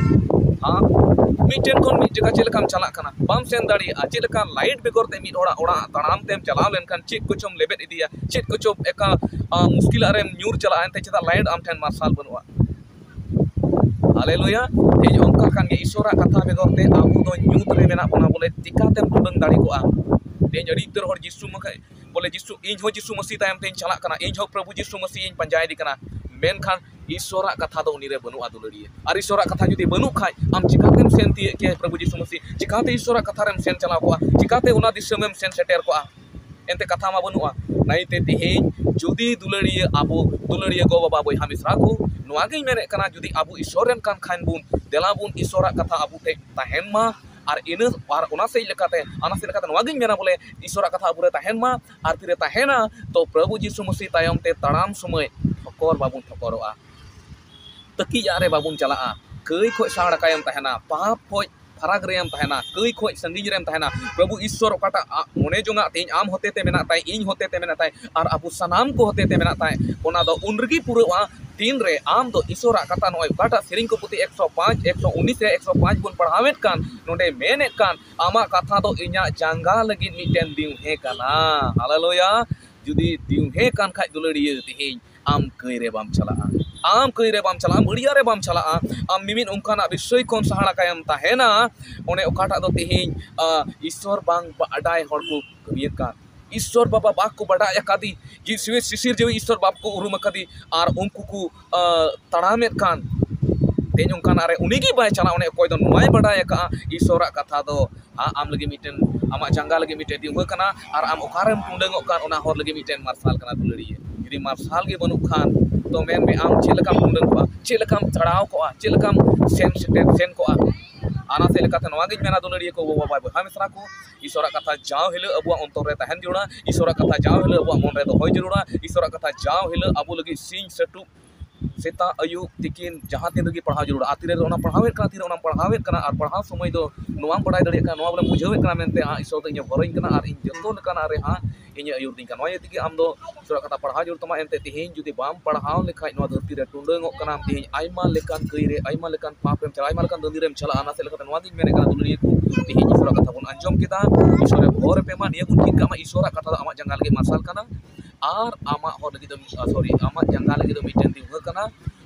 ᱦᱮᱸ? ᱢᱤᱫ ᱴᱷᱮᱱ ᱠᱷᱚᱱ ᱢᱤᱫ ᱡᱟᱭᱜᱟ ᱪᱮᱫ ᱞᱮᱠᱟᱢ ᱪᱟᱞᱟᱜ ᱠᱟᱱᱟ? ᱵᱟᱢ ᱥᱮᱱ ᱫᱟᱲᱮᱭᱟᱜᱼᱟ᱾ ᱪᱮᱫ ᱞᱮᱠᱟ ᱞᱟᱭᱤᱴ ᱵᱮᱜᱚᱨ ᱛᱮ ᱢᱤᱫ ᱦᱚᱲᱟᱜ ᱚᱲᱟᱜ ᱛᱟᱲᱟᱢ ᱛᱮᱢ ᱪᱟᱞᱟᱣ ᱞᱮᱱᱠᱷᱟᱱ ᱪᱮᱫ ᱠᱚᱪᱚᱢ ᱞᱮᱵᱮᱫ ᱤᱫᱤᱭᱟ, ᱪᱮᱫ ᱠᱚᱪᱚ ᱮᱠᱟ, ᱟ, ᱢᱩᱥᱠᱤᱞᱟᱜ ᱨᱮᱢ ᱧᱩᱨ ᱪᱟᱞᱟᱜᱼᱟ, ᱮᱱᱛᱮ ᱪᱮᱫᱟᱜ ᱞᱟᱭᱤᱴ ᱟᱢ ᱴᱷᱮᱱ ᱢᱟᱨᱥᱟᱞ ᱵᱟᱹᱱᱩᱜᱼᱟ? ᱦᱟᱞᱮᱞᱩᱭᱟ᱾ ᱛᱮᱦᱮᱧ ᱚᱱᱠᱟ ᱠᱟᱱ ᱜᱮ, ᱤᱥᱚᱨᱟᱜ ᱠᱟᱛᱷᱟ ᱵᱮᱜᱚᱨ ᱛᱮ ᱟᱵᱚ ᱫᱚ ᱧᱩᱛ ᱨᱮ ᱢᱮᱱᱟᱜ ᱵᱚᱱᱟ ᱵᱚᱞᱮ, ᱪᱤᱠᱟᱛᱮᱢ ᱴᱩᱰᱟᱹᱝ ᱫᱟᱲᱮ ᱠᱚᱜᱼᱟ? ᱛᱮᱦᱮᱧ ᱟᱹᱰᱤ ᱩᱛᱟᱹᱨ ᱦᱚᱲ ᱡᱤᱥᱩ ᱢᱟᱠᱷᱟᱡ ᱵᱚᱞᱮ ᱡᱤᱥᱩ, ᱤᱧ ᱦᱚᱸ ᱡᱤᱥᱩ ᱢᱟᱹᱥᱤ ᱛᱟᱭᱚᱢ ᱛᱮᱧ ᱪᱟᱞᱟᱜ ᱠᱟᱱᱟ, ᱤᱧ ᱦᱚᱸ ᱯᱨᱚᱵᱷᱩ ᱡᱤᱥᱩ ᱢᱟᱹᱥᱤ ᱤᱧ ᱯᱟᱸᱡᱟᱭᱮᱫᱮ ᱠᱟᱱᱟ, ᱢᱮᱱᱠᱷᱟᱱ ᱤᱥᱚᱨᱟᱜ ᱠᱟᱛᱷᱟ ᱫᱚ ᱩᱱᱤ ᱨᱮ ᱵᱟᱹᱱᱩᱜᱼᱟ ᱫᱩᱞᱟᱹᱲᱤᱭᱟᱹ᱾ ᱟᱨ ᱤᱥᱚᱨᱟᱜ ᱠᱟᱛᱷᱟ ᱡᱩᱫᱤ ᱵᱟᱹᱱᱩᱜ ᱠᱷᱟᱡ, ᱟᱢ ᱪᱤᱠᱟᱛᱮᱢ ᱥᱮᱱ ᱛᱤᱭᱟᱹᱜ ᱠᱮᱭᱟ ᱯᱨᱚᱵᱷᱩ ᱡᱤᱥᱩ ᱢᱟᱹᱥᱤ? ᱪᱤᱠᱟᱛᱮ ᱤᱥᱚᱨᱟᱜ ᱠᱟᱛᱷᱟ ᱨᱮᱢ ᱥᱮᱱ ᱪᱟᱞᱟᱣ ᱠᱚᱜᱼᱟ? ᱪᱤᱠᱟᱛᱮ ᱚᱱᱟ ᱫᱤᱥᱚᱢᱮᱢ ᱥᱮᱱ ᱥᱮᱴᱮᱨ ᱠᱚᱜᱼᱟ? ᱮᱱᱛᱮ ᱠᱟᱛᱷᱟ ᱢᱟ ᱵᱟᱹᱱᱩᱜᱼᱟ᱾ ᱱᱟᱭᱛᱮ ᱛᱮᱦᱮᱧ ᱡᱩᱫᱤ ᱫᱩᱞᱟᱹᱲᱤᱭᱟᱹ ᱟᱵᱚ, ᱫᱩᱞᱟᱹᱲᱤᱭᱟᱹ ᱜᱚ ᱵᱟᱵᱟ ᱵᱚᱭᱦᱟ ᱢᱤᱥᱨᱟ ᱠᱚ, ᱱᱚᱣᱟ ᱜᱤᱧ ᱢᱮᱱᱮᱫ ᱠᱟᱱᱟ, ᱡᱩᱫᱤ ᱟᱵᱚ ᱤᱥᱚᱨ ᱨᱮᱱ ᱠᱟᱱ ᱠᱷᱟᱱ ᱵᱚᱱ, ᱫᱮᱞᱟ ᱵᱚᱱ ᱤᱥᱚᱨᱟᱜ ᱠᱟᱛᱷᱟ ᱟᱵᱚ ᱴᱷᱮᱡ ᱛᱟᱦᱮᱱ ᱢᱟ᱾ ᱟᱨ ᱤᱱᱟᱹ, ᱟᱨ ᱚᱱᱟ ᱥᱮᱫ ᱞᱮᱠᱟᱛᱮ, ᱚᱱᱟ ᱥᱮᱫ ᱞᱮᱠᱟᱛᱮ ᱱᱚᱣᱟ ᱜᱤᱧ ᱢᱮᱱᱟ ᱵᱚᱞᱮ, ᱤᱥᱚᱨᱟᱜ ᱠᱟᱛᱷᱟ ᱟᱵᱚᱨᱮ ᱛᱟᱦᱮᱱ ᱢᱟ᱾ ᱟᱨ ᱛᱤᱨᱮ ᱛᱟᱦᱮᱱᱟ? ᱛᱚ ᱯᱨᱚᱵᱷᱩ ᱡᱤᱥᱩ ᱢᱟᱹᱥᱤ ᱛᱟᱭᱚᱢ ᱛᱮ ᱛᱟᱲᱟᱢ ᱥᱚᱢᱚᱭ ᱴᱷᱚᱠᱚᱨ ᱵᱟᱵᱚᱱ ᱴᱷᱚᱠᱚᱨᱚᱜᱼᱟ, ᱛᱟᱹᱠᱤᱡᱟᱜ ᱨᱮ ᱵᱟᱵᱚᱱ ᱪᱟᱞᱟᱜᱼᱟ, ᱠᱟᱹᱭ ᱠᱷᱚᱡ ᱥᱟᱦᱟ ᱰᱟᱠᱟᱭᱮᱢ ᱛᱟᱦᱮᱱᱟ, ᱯᱟᱯ ᱠᱷᱚᱡ ᱯᱷᱟᱨᱟᱠ ᱨᱮᱢ ᱛᱟᱦᱮᱱᱟ, ᱠᱟᱹᱭ ᱠᱷᱚᱡ ᱥᱟᱺᱜᱤᱧ ᱨᱮᱢ ᱛᱟᱦᱮᱱᱟ᱾ ᱯᱨᱚᱵᱷᱩ ᱤᱥᱥᱚᱨ ᱚᱠᱟᱴᱟᱜ ᱟ-, ᱢᱚᱱᱮ ᱡᱚᱝᱟᱜ ᱛᱮᱦᱮᱧ ᱟᱢ ᱦᱚᱛᱮ ᱛᱮ ᱢᱮᱱᱟᱜ ᱛᱟᱭ, ᱤᱧ ᱦᱚᱛᱮ ᱛᱮ ᱢᱮᱱᱟᱜ ᱛᱟᱭ, ᱟᱨ ᱟᱵᱚ ᱥᱟᱱᱟᱢ ᱠᱚ ᱦᱚᱛᱮ ᱛᱮ ᱢᱮᱱᱟᱜ ᱛᱟᱭ, ᱚᱱᱟ ᱫᱚ ᱩᱱ ᱨᱮᱜᱮ ᱯᱩᱨᱟᱹᱜᱼᱟ, ᱛᱤᱱ ᱨᱮ ᱟᱢ ᱫᱚ ᱤᱥᱥᱚᱨᱟᱜ ᱠᱟᱛᱷᱟ, ᱱᱚᱜᱼᱚᱭ ᱚᱠᱟᱴᱟᱜ ᱥᱮᱨᱮᱧ ᱠᱚ ᱯᱩᱛᱷᱤ ᱮᱠᱥᱚ ᱯᱟᱸᱪ, ᱮᱠᱥᱚ ᱩᱱᱤᱥ ᱨᱮ ᱮᱠᱥᱚ ᱯᱟᱸᱪ ᱵᱚᱱ ᱯᱟᱲᱦᱟᱣᱮᱫ ᱠᱟᱱ, ᱱᱚᱰᱮ ᱢᱮᱱᱮᱫ ᱠᱟᱱ, "ᱟᱢᱟᱜ ᱠᱟᱛᱷᱟ ᱫᱚ ᱤᱧᱟᱹᱜ ᱡᱟᱸᱜᱟ ᱞᱟᱹᱜᱤᱫ ᱢᱤᱫᱴᱮᱱ ᱫᱤᱣᱦᱮᱸ ᱠᱟᱱᱟ᱾" ᱦᱟᱞᱮᱞᱩᱭᱟ᱾ ᱡᱩᱫᱤ ᱫᱤᱣᱦᱮᱸ ᱠᱟᱱ ᱠᱷᱟᱡ ᱫᱩᱞᱟᱹᱲᱤᱭᱟᱹ, ᱛᱮᱦᱮᱧ ᱟᱢ ᱠᱟᱹᱭ ᱨᱮ ᱵᱟᱢ ᱪᱟᱞᱟᱜᱼᱟ, ᱟᱢ ᱠᱟᱹᱭ ᱨᱮ ᱵᱟᱢ ᱪᱟᱞᱟᱜᱼᱟ, ᱵᱟᱹᱲᱤᱭᱟ ᱨᱮ ᱵᱟᱢ ᱪᱟᱞᱟᱜᱼᱟ᱾ ᱟᱢ ᱢᱤᱢᱤᱫ ᱚᱱᱠᱟᱱᱟᱜ ᱵᱤᱥᱚᱭ ᱠᱷᱚᱱ ᱥᱟᱦᱟ ᱰᱟᱠᱟᱭᱮᱢ ᱛᱟᱦᱮᱱᱟ, ᱚᱱᱮ ᱚᱠᱟᱴᱟᱜ ᱫᱚ ᱛᱮᱦᱮᱧ, ᱟ, ᱤᱥᱥᱚᱨ ᱵᱟᱝ ᱵᱟᱰᱟᱭ ᱦᱚᱲ ᱠᱚ ᱠᱟᱹᱢᱤᱭᱮᱫ ᱠᱟᱱ᱾ ᱤᱥᱥᱚᱨ ᱵᱟᱵᱟ ᱵᱟᱠᱚ ᱵᱟᱰᱟᱭ ᱟᱠᱟᱫᱮ, ᱡᱤᱥᱩ ᱥᱤᱥᱤᱨ ᱡᱤᱣᱤ ᱤᱥᱥᱚᱨ ᱵᱟᱵᱟ ᱠᱚ ᱩᱨᱩᱢ ᱟᱠᱟᱫᱮ, ᱟᱨ ᱩᱱᱠᱩ ᱠᱚ, ᱟ, ᱛᱟᱲᱟᱢᱮᱫ ᱠᱟᱱ᱾ ᱛᱮᱦᱮᱧ ᱚᱱᱠᱟᱱᱟᱜ ᱨᱮ ᱩᱱᱤ ᱜᱮ ᱵᱟᱭ ᱪᱟᱞᱟᱜᱼᱟ, ᱚᱱᱮ ᱚᱠᱚᱭ ᱫᱚ ᱱᱚᱣᱟᱭ ᱵᱟᱰᱟᱭ ᱟᱠᱟᱫᱼᱟ, ᱤᱥᱥᱚᱨᱟᱜ ᱠᱟᱛᱷᱟ ᱫᱚ ᱟ-, ᱟᱢ ᱞᱟᱹᱜᱤᱫ ᱢᱤᱫᱴᱮᱱ, ᱟᱢᱟᱜ ᱡᱟᱸᱜᱟ ᱞᱟᱹᱜᱤᱫ ᱢᱤᱫᱴᱮᱱ ᱫᱤᱣᱦᱟᱹ ᱠᱟᱱᱟ, ᱟᱨ ᱟᱢ ᱚᱠᱟᱨᱮᱢ ᱴᱩᱰᱟᱹᱝᱚᱜ ᱠᱟᱱ, ᱚᱱᱟ ᱦᱚᱨ ᱞᱟᱹᱜᱤᱫ ᱢᱤᱫᱴᱮᱱ ᱢᱟᱨᱥᱟᱞ ᱠᱟᱱᱟ ᱫᱩᱞᱟᱹᱲᱤᱭᱟᱹ᱾ ᱡᱩᱫᱤ ᱢᱟᱨᱥᱟᱞ ᱜᱮ ᱵᱟᱹᱱᱩᱜ ᱠᱷᱟᱱ, ᱛᱚ ᱢᱮᱱ ᱢᱮ, ᱟᱢ ᱪᱮᱫ ᱞᱮᱠᱟᱢ ᱴᱩᱰᱟᱹᱝᱚᱜᱼᱟ, ᱪᱮᱫ ᱞᱮᱠᱟᱢ ᱛᱟᱲᱟᱣ ᱠᱚᱜᱼᱟ, ᱪᱮᱫ ᱞᱮᱠᱟᱢ ᱥᱮᱱ ᱥᱮᱴᱮᱨ ᱥᱮᱱ ᱠᱚᱜᱼᱟ? ᱚᱱᱟ ᱥᱮᱫ ᱞᱮᱠᱟᱛᱮ ᱱᱚᱣᱟ ᱜᱤᱧ ᱢᱮᱱᱟ ᱫᱩᱞᱟᱹᱲᱤᱭᱟᱹ ᱠᱚ, ᱜᱚ ᱵᱟᱵᱟ ᱵᱚᱭᱦᱟ ᱢᱤᱥᱨᱟ ᱠᱚ, ᱤᱥᱚᱨᱟᱜ ᱠᱟᱛᱷᱟ ᱡᱟᱣ ᱦᱤᱞᱳᱜ ᱟᱵᱚᱣᱟᱜ ᱚᱱᱛᱚᱨ ᱨᱮ ᱛᱟᱦᱮᱱ ᱡᱟᱹᱨᱩᱲᱟ, ᱤᱥᱚᱨᱟᱜ ᱠᱟᱛᱷᱟ ᱡᱟᱣ ᱦᱤᱞᱳᱜ ᱟᱵᱚᱣᱟᱜ ᱢᱚᱱ ᱨᱮ ᱫᱚᱦᱚᱭ ᱡᱟᱹᱨᱩᱲᱟ, ᱤᱥᱚᱨᱟᱜ ᱠᱟᱛᱷᱟ ᱡᱟᱣ ᱦᱤᱞᱳᱜ ᱟᱵᱚ ᱞᱟᱹᱜᱤᱫ ᱥᱤᱧ ᱥᱟᱹᱴᱩᱵ ᱥᱮᱛᱟᱜ, ᱟᱹᱭᱩᱵ, ᱛᱤᱠᱤᱱ, ᱡᱟᱦᱟᱸ ᱛᱤᱱ ᱨᱮᱜᱮ ᱯᱟᱲᱦᱟᱣ ᱡᱟᱹᱨᱩᱲᱟ᱾ ᱟᱨ ᱛᱤᱨᱮ ᱚᱱᱟ ᱯᱟᱲᱦᱟᱣᱮᱫ ᱠᱟᱱᱟ, ᱛᱤᱨᱮ ᱚᱱᱟᱢ ᱯᱟᱲᱦᱟᱣᱮᱫ ᱠᱟᱱᱟ, ᱟᱨ ᱯᱟᱲᱦᱟᱣ ᱥᱚᱢᱚᱭ ᱫᱚ ᱱᱚᱣᱟᱢ ᱵᱟᱲᱟᱭ ᱫᱟᱲᱮᱭᱟᱜ ᱠᱟᱱᱟ, ᱱᱚᱣᱟ ᱵᱚᱞᱮᱢ ᱵᱩᱡᱷᱟᱹᱣᱮᱫ ᱠᱟᱱᱟ ᱢᱮᱱᱛᱮ, ᱟᱸ, ᱤᱥᱚᱨ ᱫᱚ ᱤᱧᱮ ᱦᱚᱨᱚᱧ ᱠᱟᱱᱟ ᱟᱨ ᱤᱧ ᱡᱚᱛᱚ ᱞᱮᱠᱟᱱᱟᱜ ᱨᱮ ᱦᱟᱸᱜ ᱤᱧᱮ ᱟᱹᱭᱩᱨ ᱫᱤᱧ ᱠᱟᱱᱟ᱾ ᱱᱚᱣᱟ ᱤᱭᱟᱹ ᱛᱮᱜᱮ ᱟᱢ ᱫᱚ ᱤᱥᱚᱨᱟᱜ ᱠᱟᱛᱷᱟ ᱯᱟᱲᱦᱟᱣ ᱡᱟᱹᱨᱩᱲ ᱛᱟᱢᱟ᱾ ᱮᱱᱛᱮ ᱛᱮᱦᱮᱧ ᱡᱩᱫᱤ ᱵᱟᱢ ᱯᱟᱲᱦᱟᱣ ᱞᱮᱠᱷᱟᱡ, ᱱᱚᱣᱟ ᱫᱷᱟᱹᱨᱛᱤ ᱨᱮ ᱴᱩᱰᱟᱹᱝᱚᱜ ᱠᱟᱱᱟᱢ, ᱛᱮᱦᱮᱧ ᱟᱭᱢᱟ ᱞᱮᱠᱟᱱ ᱠᱟᱹᱭ ᱨᱮ, ᱟᱭᱢᱟ ᱞᱮᱠᱟᱱ ᱯᱟᱯ ᱨᱮᱢ ᱪᱟᱞᱟᱜᱼᱟ, ᱟᱭᱢᱟ ᱞᱮᱠᱟᱱ ᱫᱟᱹᱱᱫᱤ ᱨᱮᱢ ᱪᱟᱞᱟᱜᱼᱟ᱾ ᱚᱱᱟ ᱥᱮᱫ ᱞᱮᱠᱟᱛᱮ ᱱᱚᱣᱟ ᱜᱤᱧ ᱢᱮᱱᱮᱫ ᱠᱟᱱᱟ ᱫᱩᱞᱟᱹᱲᱤᱭᱟᱹ ᱠᱚ, ᱛᱮᱦᱮᱧ ᱤᱥᱚᱨᱟᱜ ᱠᱟᱛᱷᱟ ᱵᱚᱱ ᱟᱸᱡᱚᱢ ᱠᱮᱫᱟ, ᱤᱥᱚᱨᱮ ᱵᱷᱚᱨ ᱯᱮ ᱢᱟ, ᱱᱤᱭᱟᱹ ᱵᱚᱱ ᱪᱮᱫ ᱠᱟᱜ ᱢᱟ, ᱤᱥᱚᱨᱟᱜ ᱠᱟᱛᱷᱟ ᱫᱚ ᱟᱢᱟᱜ ᱡᱟᱸᱜᱟ ᱞᱟᱹᱜᱤᱫ ᱢᱟᱨᱥᱟᱞ ᱠᱟᱱᱟ, ᱟᱨ ᱟᱢᱟᱜ ᱦᱚᱨ ᱞᱟᱹᱜᱤᱫ ᱫᱚ, ᱟ, sorry, ᱟᱢᱟᱜ ᱡᱟᱸᱜᱟ ᱞᱟᱹᱜᱤᱫ ᱫᱚ ᱢᱤᱫᱴᱮᱱ ᱫᱤᱣᱦᱟᱹ ᱠᱟᱱᱟ,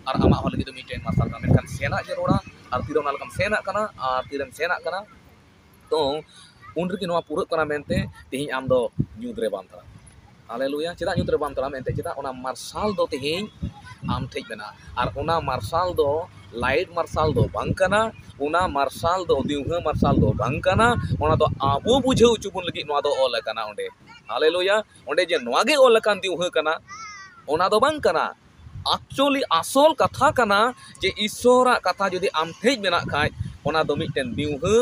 ᱟᱨ ᱟᱢᱟᱜ ᱦᱚᱨ ᱞᱟᱹᱜᱤᱫ ᱫᱚ ᱢᱤᱫᱴᱮᱱ ᱢᱟᱨᱥᱟᱞ ᱠᱟᱱᱟ᱾ ᱢᱮᱱᱠᱷᱟᱱ ᱥᱮᱱᱟᱜ ᱡᱟᱹᱨᱩᱲᱟ, ᱟᱨ ᱛᱤᱨᱮ ᱚᱱᱟ ᱞᱮᱠᱟᱢ ᱥᱮᱱᱟᱜ ᱠᱟᱱᱟ, ᱟᱨ ᱛᱤᱨᱮᱢ ᱥᱮᱱᱟᱜ ᱠᱟᱱᱟ, ᱛᱚ ᱩᱱ ᱨᱮᱜᱮ ᱱᱚᱣᱟ ᱯᱩᱨᱟᱹᱜ ᱠᱟᱱᱟ ᱢᱮᱱᱛᱮ ᱛᱮᱦᱮᱧ ᱟᱢ ᱫᱚ ᱧᱩᱛ ᱨᱮ ᱵᱟᱢ ᱛᱟᱲᱟᱢ᱾ ᱦᱟᱞᱮᱞᱩᱭᱟ᱾ ᱪᱮᱫᱟᱜ ᱧᱩᱛ ᱨᱮ ᱵᱟᱢ ᱛᱟᱲᱟᱢ? ᱮᱱᱛᱮ ᱪᱮᱫᱟᱜ? ᱚᱱᱟ ᱢᱟᱨᱥᱟᱞ ᱫᱚ ᱛᱮᱦᱮᱧ ᱟᱢ ᱴᱷᱮᱡ ᱢᱮᱱᱟᱜᱼᱟ᱾ ᱟᱨ ᱚᱱᱟ ᱢᱟᱨᱥᱟᱞ ᱫᱚ ᱞᱟᱭᱤᱴ ᱢᱟᱨᱥᱟᱞ ᱫᱚ ᱵᱟᱝ ᱠᱟᱱᱟ, ᱚᱱᱟ ᱢᱟᱨᱥᱟᱞ ᱫᱚ ᱫᱤᱣᱦᱟᱹ ᱢᱟᱨᱥᱟᱞ ᱫᱚ ᱵᱟᱝ ᱠᱟᱱᱟ᱾ ᱚᱱᱟ ᱫᱚ ᱟᱵᱚ ᱵᱩᱡᱷᱟᱹᱣ ᱦᱚᱪᱚ ᱵᱚᱱ ᱞᱟᱹᱜᱤᱫ ᱱᱚᱣᱟ ᱫᱚ ᱚᱞ ᱟᱠᱟᱱᱟ ᱚᱸᱰᱮ᱾ ᱦᱟᱞᱮᱞᱩᱭᱟ᱾ ᱚᱸᱰᱮ ᱡᱮ ᱱᱚᱣᱟ ᱜᱮ ᱚᱞ ᱟᱠᱟᱱ ᱫᱤᱣᱦᱟᱹ ᱠᱟᱱᱟ, ᱚᱱᱟ ᱫᱚ ᱵᱟᱝ ᱠᱟᱱᱟ᱾ ᱮᱠᱪᱩᱭᱮᱞᱤ ᱟᱥᱚᱞ ᱠᱟᱛᱷᱟ ᱠᱟᱱᱟ ᱡᱮ ᱤᱥᱚᱨᱟᱜ ᱠᱟᱛᱷᱟ ᱡᱩᱫᱤ ᱟᱢ ᱴᱷᱮᱡ ᱢᱮᱱᱟᱜ ᱠᱷᱟᱡ, ᱚᱱᱟ ᱫᱚ ᱢᱤᱫᱴᱮᱱ ᱫᱤᱣᱦᱟᱹ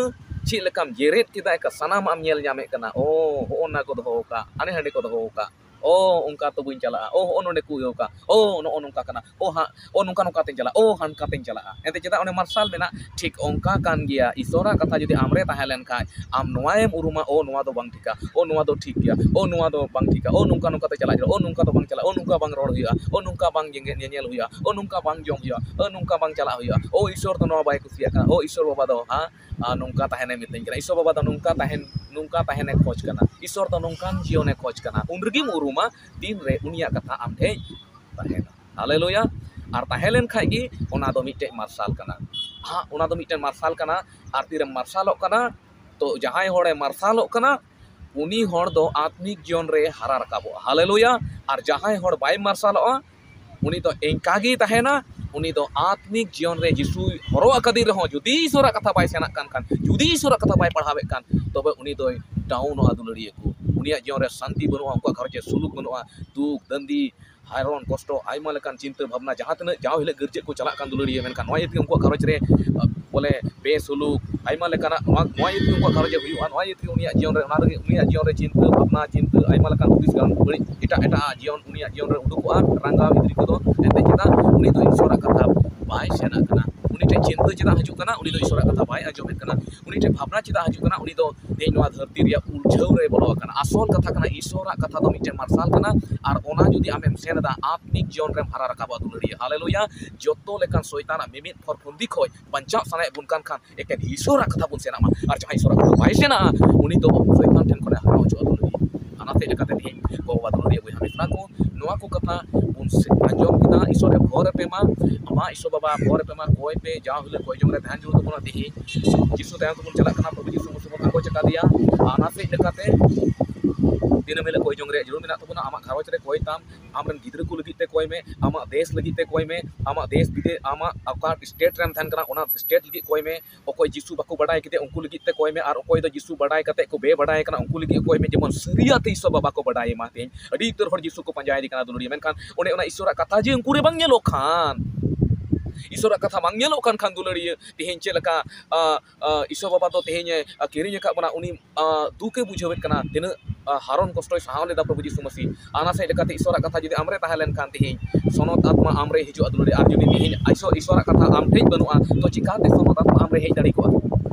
ᱪᱮᱫ ᱞᱮᱠᱟᱢ ᱡᱮᱨᱮᱫ ᱠᱮᱫᱟ, ᱮᱱᱠᱷᱟᱱ ᱥᱟᱱᱟᱢᱟᱜ ᱮᱢ ᱧᱮᱞ ᱧᱟᱢᱮᱫ ᱠᱟᱱᱟ᱾ ᱳ, ᱦᱚᱸᱜᱼᱚ ᱱᱟ ᱠᱚ ᱫᱚᱦᱚ ᱟᱠᱟᱫ, ᱦᱟᱱᱮ ᱦᱟᱸᱰᱮ ᱠᱚ ᱫᱚᱦᱚ ᱟᱠᱟᱫ᱾ ᱳ, ᱚᱱᱠᱟ ᱛᱚ ᱵᱟᱹᱧ ᱪᱟᱞᱟᱜᱼᱟ᱾ ᱳ, ᱦᱚᱸᱜᱼᱚ ᱱᱚᱰᱮ ᱠᱚ ᱤᱭᱟᱹ ᱟᱠᱟᱫ᱾ ᱳ, ᱦᱟᱸᱜ, ᱳ, ᱱᱚᱝᱠᱟ ᱱᱚᱝᱠᱟ ᱛᱮᱧ ᱪᱟᱞᱟᱜᱼᱟ᱾ ᱳ, ᱦᱟᱱᱠᱟ ᱛᱮᱧ ᱪᱟᱞᱟᱜᱼᱟ᱾ ᱮᱱᱛᱮ ᱪᱮᱫᱟᱜ ᱚᱱᱮ ᱢᱟᱨᱥᱟᱞ ᱢᱮᱱᱟᱜ? ᱴᱷᱤᱠ ᱚᱱᱠᱟ ᱠᱟᱱ ᱜᱮᱭᱟ᱾ ᱤᱥᱚᱨᱟᱜ ᱠᱟᱛᱷᱟ ᱡᱩᱫᱤ ᱟᱢ ᱨᱮ ᱛᱟᱦᱮᱸ ᱞᱮᱱ ᱠᱷᱟᱡ, ᱟᱢ ᱱᱚᱣᱟᱭᱮᱢ ᱩᱨᱩᱢᱟ, ᱳ, ᱱᱚᱣᱟ ᱫᱚ ᱵᱟᱝ ᱴᱷᱤᱠᱟ, ᱳ, ᱱᱚᱣᱟ ᱫᱚ ᱴᱷᱤᱠ ᱜᱮᱭᱟ, ᱳ, ᱱᱚᱣᱟ ᱫᱚ ᱵᱟᱝ ᱴᱷᱤᱠᱟ, ᱳ, ᱱᱚᱝᱠᱟ ᱱᱚᱝᱠᱟ ᱛᱮ ᱪᱟᱞᱟᱜ ᱦᱩᱭᱩᱜᱼᱟ, ᱳ, ᱱᱚᱝᱠᱟ ᱫᱚ ᱵᱟᱝ ᱪᱟᱞᱟᱜᱼᱟ, ᱳ, ᱱᱚᱝᱠᱟ ᱵᱟᱝ ᱨᱚᱲ ᱦᱩᱭᱩᱜᱼᱟ, ᱳ, ᱱᱚᱝᱠᱟ ᱵᱟᱝ ᱧᱮᱧᱮ-, ᱧᱮᱧᱮᱞ ᱦᱩᱭᱩᱜᱼᱟ, ᱳ, ᱱᱚᱝᱠᱟ ᱵᱟᱝ ᱡᱚᱢ ᱦᱩᱭᱩᱜᱼᱟ, ᱳ, ᱱᱚᱝᱠᱟ ᱵᱟᱝ ᱪᱟᱞᱟᱜ ᱦᱩᱭᱩᱜᱼᱟ, ᱳ, ᱤᱥᱚᱨ ᱫᱚ ᱱᱚᱣᱟ ᱵᱟᱭ ᱠᱩᱥᱤᱭᱟᱜ ᱠᱟᱱᱟ, ᱳ, ᱤᱥᱚᱨ ᱵᱟᱵᱟ ᱫᱚ, ᱦᱟᱸ, ᱟᱨ ᱱᱚᱝᱠᱟ ᱛᱟᱦᱮᱱᱮ ᱢᱤᱛᱟᱹᱧ ᱠᱟᱱᱟ, ᱤᱥᱚᱨ ᱵᱟᱵᱟ ᱫᱚ ᱱᱚᱝᱠᱟ ᱛᱟᱦᱮᱱ, ᱱᱚᱝᱠᱟ ᱛᱟᱦᱮᱱᱮ ᱠᱷᱚᱡᱽ ᱠᱟᱱᱟ, ᱤᱥᱚᱨ ᱫᱚ ᱱᱚᱝᱠᱟᱱ ᱡᱤᱭᱚᱱᱮ ᱠᱷᱚᱡᱽ ᱠᱟᱱᱟ᱾ ᱩᱱ ᱨᱮᱜᱮᱢ ᱩᱨᱩᱢᱟ, ᱛᱤᱱ ᱨᱮ ᱩᱱᱤᱭᱟᱜ ᱠᱟᱛᱷᱟ ᱟᱢ ᱴᱷᱮᱡ ᱛᱟᱦᱮᱱᱟ᱾ ᱦᱟᱞᱮᱞᱩᱭᱟ᱾ ᱟᱨ ᱛᱟᱦᱮᱸ ᱞᱮᱱ ᱠᱷᱟᱡ ᱜᱮ ᱚᱱᱟ ᱫᱚ ᱢᱤᱫᱴᱮᱡ ᱢᱟᱨᱥᱟᱞ ᱠᱟᱱᱟ᱾ ᱦᱟᱸ, ᱚᱱᱟ ᱫᱚ ᱢᱤᱫᱴᱮᱡ ᱢᱟᱨᱥᱟᱞ ᱠᱟᱱᱟ᱾ ᱟᱨ ᱛᱤᱨᱮᱢ ᱢᱟᱨᱥᱟᱞᱚᱜ ᱠᱟᱱᱟ? ᱛᱚ ᱡᱟᱦᱟᱸᱭ ᱦᱚᱲᱮ ᱢᱟᱨᱥᱟᱞᱚᱜ ᱠᱟᱱᱟ, ᱩᱱᱤ ᱦᱚᱲ ᱫᱚ ᱟᱛᱢᱤᱠ ᱡᱤᱭᱚᱱ ᱨᱮ ᱦᱟᱨᱟ ᱨᱟᱠᱟᱵᱚᱜᱼᱟ᱾ ᱦᱟᱞᱮᱞᱩᱭᱟ᱾ ᱟᱨ ᱡᱟᱦᱟᱸᱭ ᱦᱚᱲ ᱵᱟᱭ ᱢᱟᱨᱥᱟᱞᱚᱜᱼᱟ, ᱩᱱᱤ ᱫᱚ ᱮᱱᱠᱟ ᱜᱮᱭ ᱛᱟᱦᱮᱱᱟ᱾ ᱩᱱᱤ ᱫᱚ ᱟᱛᱢᱤᱠ ᱡᱤᱭᱚᱱ ᱨᱮ ᱡᱤᱥᱩᱭ ᱦᱚᱨᱚᱜ ᱟᱠᱟᱫᱮ ᱨᱮᱦᱚᱸ, ᱡᱩᱫᱤ ᱤᱥᱚᱨᱟᱜ ᱠᱟᱛᱷᱟ ᱵᱟᱭ ᱥᱮᱬᱟᱜ ᱠᱟᱱ ᱠᱷᱟᱱ, ᱡᱩᱫᱤ ᱤᱥᱚᱨᱟᱜ ᱠᱟᱛᱷᱟ ᱵᱟᱭ ᱯᱟᱲᱦᱟᱣᱮᱫ ᱠᱟᱱ, ᱛᱚᱵᱮ ᱩᱱᱤ ᱫᱚᱭ ᱰᱟᱣᱩᱱᱚᱜᱼᱟ, ᱫᱩᱞᱟᱹᱲᱤᱭᱟᱹ ᱠᱚ᱾ ᱩᱱᱤᱭᱟᱜ ᱡᱤᱭᱚᱱ ᱨᱮ ᱥᱟᱱᱛᱤ ᱵᱟᱹᱱᱩᱜᱼᱟ, ᱩᱱᱠᱩᱣᱟᱜ ᱜᱷᱟᱨᱚᱸᱡᱽ ᱨᱮ ᱥᱩᱞᱩᱠ ᱵᱟᱹᱱᱩᱜᱼᱟ, ᱫᱩᱠ, ᱫᱟᱹᱱᱫᱤ, ᱦᱟᱭᱨᱚᱱ, ᱠᱚᱥᱴᱚ, ᱟᱭᱢᱟ ᱞᱮᱠᱟᱱ ᱪᱤᱱᱛᱟᱹ ᱵᱷᱟᱵᱽᱱᱟ, ᱡᱟᱦᱟᱸ ᱛᱤᱱᱟᱹᱜ ᱡᱟᱣ ᱦᱤᱞᱳᱜ ᱜᱤᱨᱡᱟᱹ ᱠᱚ ᱪᱟᱞᱟᱜ ᱠᱟᱱ ᱫᱩᱞᱟᱹᱲᱤᱭᱟᱹ, ᱢᱮᱱᱠᱷᱟᱱ ᱱᱚᱣᱟ ᱤᱭᱟᱹ ᱛᱮᱜᱮ ᱩᱱᱠᱩᱣᱟᱜ ᱜᱷᱟᱨᱚᱸᱡᱽ ᱨᱮ, ᱟᱸ, ᱵᱚᱞᱮ ᱵᱮᱥᱩᱞᱩᱠ, ᱟᱭᱢᱟ ᱞᱮᱠᱟᱱᱟᱜ ᱱᱚᱣᱟ, ᱱᱚᱣᱟ ᱤᱭᱟᱹ ᱛᱮᱜᱮ ᱩᱱᱠᱩᱣᱟᱜ ᱜᱷᱟᱨᱚᱸᱡᱽ ᱨᱮ ᱦᱩᱭᱩᱜᱼᱟ, ᱱᱚᱣᱟ ᱤᱭᱟᱹ ᱛᱮᱜᱮ ᱩᱱᱤᱭᱟᱜ ᱡᱤᱭᱚᱱ ᱨᱮ, ᱚᱱᱟ ᱨᱮᱜᱮ ᱩᱱᱤᱭᱟᱜ ᱡᱤᱭᱚᱱ ᱨᱮ ᱪᱤᱱᱛᱟᱹ ᱵᱷᱟᱵᱽᱱᱟ, ᱪᱤᱱᱛᱟᱹ, ᱟᱭᱢᱟ ᱞᱮᱠᱟᱱ ᱦᱩᱫᱤᱥ ᱜᱟᱱ ᱵᱟᱹᱲᱤᱡ, ᱮᱴᱟᱜ ᱮᱴᱟᱜ ᱡᱤᱭᱚᱱ ᱩᱱᱤᱭᱟᱜ ᱡᱤᱭᱚᱱ ᱨᱮ ᱩᱰᱩᱠᱚᱜᱼᱟ, ᱨᱟᱸᱜᱟᱣ ᱦᱤᱫᱽᱨᱤ ᱠᱚᱫᱚ᱾ ᱮᱱᱛᱮ ᱪᱮᱫᱟᱜ? ᱩᱱᱤ ᱫᱚ ᱤᱥᱚᱨᱟᱜ ᱠᱟᱛᱷᱟ ᱵᱟᱭ ᱥᱮᱬᱟᱜ ᱠᱟᱱᱟ᱾ ᱩᱱᱤ ᱴᱷᱮᱱ ᱪᱤᱱᱛᱟᱹ ᱪᱮᱫᱟᱜ ᱦᱤᱡᱩᱜ ᱠᱟᱱᱟ? ᱩᱱᱤ ᱫᱚ ᱤᱥᱚᱨᱟᱜ ᱠᱟᱛᱷᱟ ᱵᱟᱭ ᱟᱸᱡᱚᱢᱮᱫ ᱠᱟᱱᱟ᱾ ᱩᱱᱤ ᱴᱷᱮᱱ ᱵᱷᱟᱵᱽᱱᱟ ᱪᱮᱫᱟᱜ ᱦᱤᱡᱩᱜ ᱠᱟᱱᱟ? ᱩᱱᱤ ᱫᱚ ᱛᱮᱦᱮᱧ ᱱᱚᱣᱟ ᱫᱷᱟᱹᱨᱛᱤ ᱨᱮᱭᱟᱜ ᱩᱞᱡᱷᱟᱹᱣ ᱨᱮ ᱵᱚᱞᱚ ᱟᱠᱟᱱᱟ᱾ ᱟᱥᱚᱞ ᱠᱟᱛᱷᱟ ᱠᱟᱱᱟ, ᱤᱥᱚᱨᱟᱜ ᱠᱟᱛᱷᱟ ᱫᱚ ᱢᱤᱫᱴᱮᱱ ᱢᱟᱨᱥᱟᱞ ᱠᱟᱱᱟ, ᱟᱨ ᱚᱱᱟ ᱡᱩᱫᱤ ᱟᱢᱮᱢ ᱥᱮᱱ ᱮᱫᱟ, ᱟᱛᱢᱤᱠ ᱡᱤᱭᱚᱱ ᱨᱮᱢ ᱦᱟᱨᱟ ᱨᱟᱠᱟᱵᱚᱜᱼᱟ, ᱫᱩᱞᱟᱹᱲᱤᱭᱟᱹ᱾ ᱦᱟᱞᱮᱞᱩᱭᱟ᱾ ᱡᱚᱛᱚ ᱞᱮᱠᱟᱱ ᱥᱚᱭᱛᱟᱱᱟᱜ ᱢᱤᱢᱤᱫ ᱦᱚᱨ ᱯᱷᱩᱱᱫᱤ ᱠᱷᱚᱡ ᱵᱟᱧᱪᱟᱣ ᱥᱟᱱᱟᱭᱮᱫ ᱵᱚᱱ ᱠᱟᱱ ᱠᱷᱟᱱ, ᱮᱠᱮᱱ ᱤᱥᱚᱨᱟᱜ ᱠᱟᱛᱷᱟ ᱵᱚᱱ ᱥᱮᱱᱟᱜ ᱢᱟ᱾ ᱟᱨ ᱡᱟᱦᱟᱸᱭ ᱤᱥᱚᱨᱟᱜ ᱠᱟᱛᱷᱟ ᱵᱟᱭ ᱥᱮᱱᱟᱜᱼᱟ, ᱩᱱᱤ ᱫᱚ ᱥᱚᱭᱛᱟᱱ ᱴᱷᱮᱱ ᱠᱷᱚᱱᱮ ᱦᱟᱨᱟ ᱦᱚᱪᱚᱜᱼᱟ, ᱫᱩᱞᱟᱹᱲᱤᱭᱟᱹ᱾ ᱚᱱᱟᱛᱮ ᱞᱮᱠᱟᱛᱮ ᱛᱮᱦᱮᱧ ᱜᱚ ᱵᱟᱵᱟ, ᱫᱩᱞᱟᱹᱲᱤᱭᱟᱹ ᱵᱚᱭᱦᱟ ᱢᱤᱥᱨᱟ ᱠᱚ, ᱱᱚᱣᱟ ᱠᱚ ᱠᱟᱛᱷᱟ ᱵᱚᱱ ᱟᱸᱡᱚᱢ ᱠᱮᱫᱟ, ᱤᱥᱚᱨ ᱮ ᱵᱷᱚᱨ ᱟᱯᱮ ᱢᱟ, ᱟᱢᱟᱜ ᱤᱥᱚᱨ ᱵᱟᱵᱟ ᱵᱷᱚᱨ ᱟᱯᱮ ᱢᱟ, ᱠᱚᱭ ᱯᱮ, ᱡᱟᱣ ᱦᱤᱞᱳᱜ ᱠᱚᱭ ᱡᱚᱝ ᱨᱮ ᱛᱟᱦᱮᱱ ᱡᱟᱹᱨᱩᱲ ᱛᱟᱵᱚᱱᱟ᱾ ᱛᱮᱦᱮᱧ ᱡᱤᱥᱩ ᱛᱟᱭᱚᱢ ᱛᱮᱵᱚᱱ ᱪᱟᱞᱟᱜ ᱠᱟᱱᱟ, ᱯᱨᱚᱵᱷᱩ ᱡᱤᱥᱩ ᱢᱚᱥᱤ ᱵᱚᱱ ᱟᱸᱜᱚᱪ ᱟᱠᱟᱫᱮᱭᱟ᱾ ᱟᱨ ᱚᱱᱟ ᱥᱮᱫ ᱞᱮᱠᱟᱛᱮ ᱫᱤᱱᱟᱹᱢ ᱦᱤᱞᱳᱜ ᱠᱚᱭ ᱡᱚᱝ ᱨᱮᱭᱟᱜ ᱡᱟᱹᱨᱩᱲ ᱢᱮᱱᱟᱜ ᱛᱟᱵᱚᱱᱟ᱾ ᱟᱢᱟᱜ ᱜᱷᱟᱨᱚᱸᱡᱽ ᱨᱮ ᱠᱚᱭ ᱛᱟᱢ, ᱟᱢᱨᱮᱱ ᱜᱤᱫᱽᱨᱟᱹ ᱠᱚ ᱞᱟᱹᱜᱤᱫ ᱛᱮ ᱠᱚᱭ ᱢᱮ, ᱟᱢᱟᱜ ᱫᱮᱥ ᱞᱟᱹᱜᱤᱫ ᱛᱮ ᱠᱚᱭ ᱢᱮ, ᱟᱢᱟᱜ ᱫᱮᱥ ᱵᱤᱫᱮᱥ, ᱟᱢᱟᱜ ᱚᱠᱟ ᱥᱴᱮᱴ ᱨᱮᱢ ᱛᱟᱦᱮᱱ ᱠᱟᱱᱟ ᱚᱱᱟ ᱥᱴᱮᱴ ᱞᱟᱹᱜᱤᱫ ᱠᱚᱭ ᱢᱮ, ᱚᱠᱚᱭ ᱡᱤᱥᱩ ᱵᱟᱠᱚ ᱵᱟᱰᱟᱭ ᱠᱮᱫᱮ ᱩᱱᱠᱩ ᱞᱟᱹᱜᱤᱫ ᱛᱮ ᱠᱚᱭ ᱢᱮ, ᱟᱨ ᱚᱠᱚᱭ ᱫᱚ ᱡᱤᱥᱩ ᱵᱟᱰᱟᱭ ᱠᱟᱛᱮ ᱠᱚ ᱵᱮᱵᱟᱰᱟᱭ ᱠᱟᱱᱟ ᱩᱱᱠᱩ ᱞᱟᱹᱜᱤᱫ ᱠᱚᱭ ᱢᱮ, ᱡᱮᱢᱚᱱ ᱥᱟᱹᱨᱤᱭᱟᱛᱮ ᱤᱥᱚᱨ ᱵᱟᱵᱟ ᱠᱚ ᱵᱟᱰᱟᱭ ᱢᱟ᱾ ᱛᱮᱦᱮᱧ ᱟᱹᱰᱤ ᱩᱛᱟᱹᱨ ᱦᱚᱲ ᱡᱤᱥᱩ ᱠᱚ ᱯᱟᱸᱡᱟᱭᱮᱫᱮ ᱠᱟᱱᱟ ᱫᱩᱞᱟᱹᱲᱤᱭᱟᱹ, ᱢᱮᱱᱠᱷᱟᱱ ᱚᱱᱮ ᱚᱱᱟ ᱤᱥᱚᱨᱟᱜ ᱠᱟᱛᱷᱟ ᱡᱮ ᱩᱱᱠᱩ ᱨᱮ ᱵᱟᱝ ᱧᱮᱞᱚᱜ ᱠᱷᱟᱱ, ᱤᱥᱚᱨᱟᱜ ᱠᱟᱛᱷᱟ ᱵᱟᱝ ᱧᱮᱞᱚᱜ ᱠᱟᱱ ᱠᱷᱟᱱ ᱫᱩᱞᱟᱹᱲᱤᱭᱟᱹ, ᱛᱮᱦᱮᱧ ᱪᱮᱫ ᱞᱮᱠᱟ, ᱟ, ᱟ, ᱤᱥᱚᱨ ᱵᱟᱵᱟ ᱫᱚ ᱛᱮᱦᱮᱧ ᱮ, ᱟ, ᱠᱤᱨᱤᱧ ᱟᱠᱟᱫ ᱵᱚᱱᱟ, ᱩᱱᱤ, ᱟ, ᱫᱩᱠᱮ ᱵᱩᱡᱷᱟᱹᱣᱮᱫ ᱠᱟᱱᱟ, ᱛᱤᱱᱟᱹᱜ, ᱟ, ᱦᱟᱨᱚᱱ ᱠᱚᱥᱴᱚᱭ ᱥᱟᱦᱟᱣ ᱞᱮᱫᱟ ᱯᱨᱚᱵᱷᱩ ᱡᱤᱥᱩ ᱢᱟᱹᱥᱤ᱾ ᱟᱨ ᱚᱱᱟ ᱥᱮᱫ ᱞᱮᱠᱟᱛᱮ ᱤᱥᱚᱨᱟᱜ ᱠᱟᱛᱷᱟ ᱡᱩᱫᱤ ᱟᱢᱨᱮ ᱛᱟᱦᱮᱸ ᱞᱮᱱᱠᱷᱟᱱ ᱛᱮᱦᱮᱧ ᱥᱚᱱᱚᱛ ᱟᱛᱢᱟ ᱟᱢᱨᱮ ᱦᱤᱡᱩᱜᱼᱟ ᱫᱩᱞᱟᱹᱲᱤᱭᱟᱹ, ᱟᱨ ᱡᱩᱫᱤ ᱛᱮᱦᱮᱧ ᱤᱥᱚᱨ, ᱤᱥᱚᱨᱟᱜ ᱠᱟᱛᱷᱟ ᱟᱢ ᱴᱷᱮᱡ ᱵᱟᱹᱱᱩᱜᱼᱟ, ᱛᱚ ᱪᱤᱠᱟᱛᱮ ᱥᱚᱱᱚᱛ ᱟᱛᱢᱟ ᱟᱢᱨᱮ ᱦᱮᱡ ᱫᱟᱲᱮ ᱠᱚᱜᱼᱟ?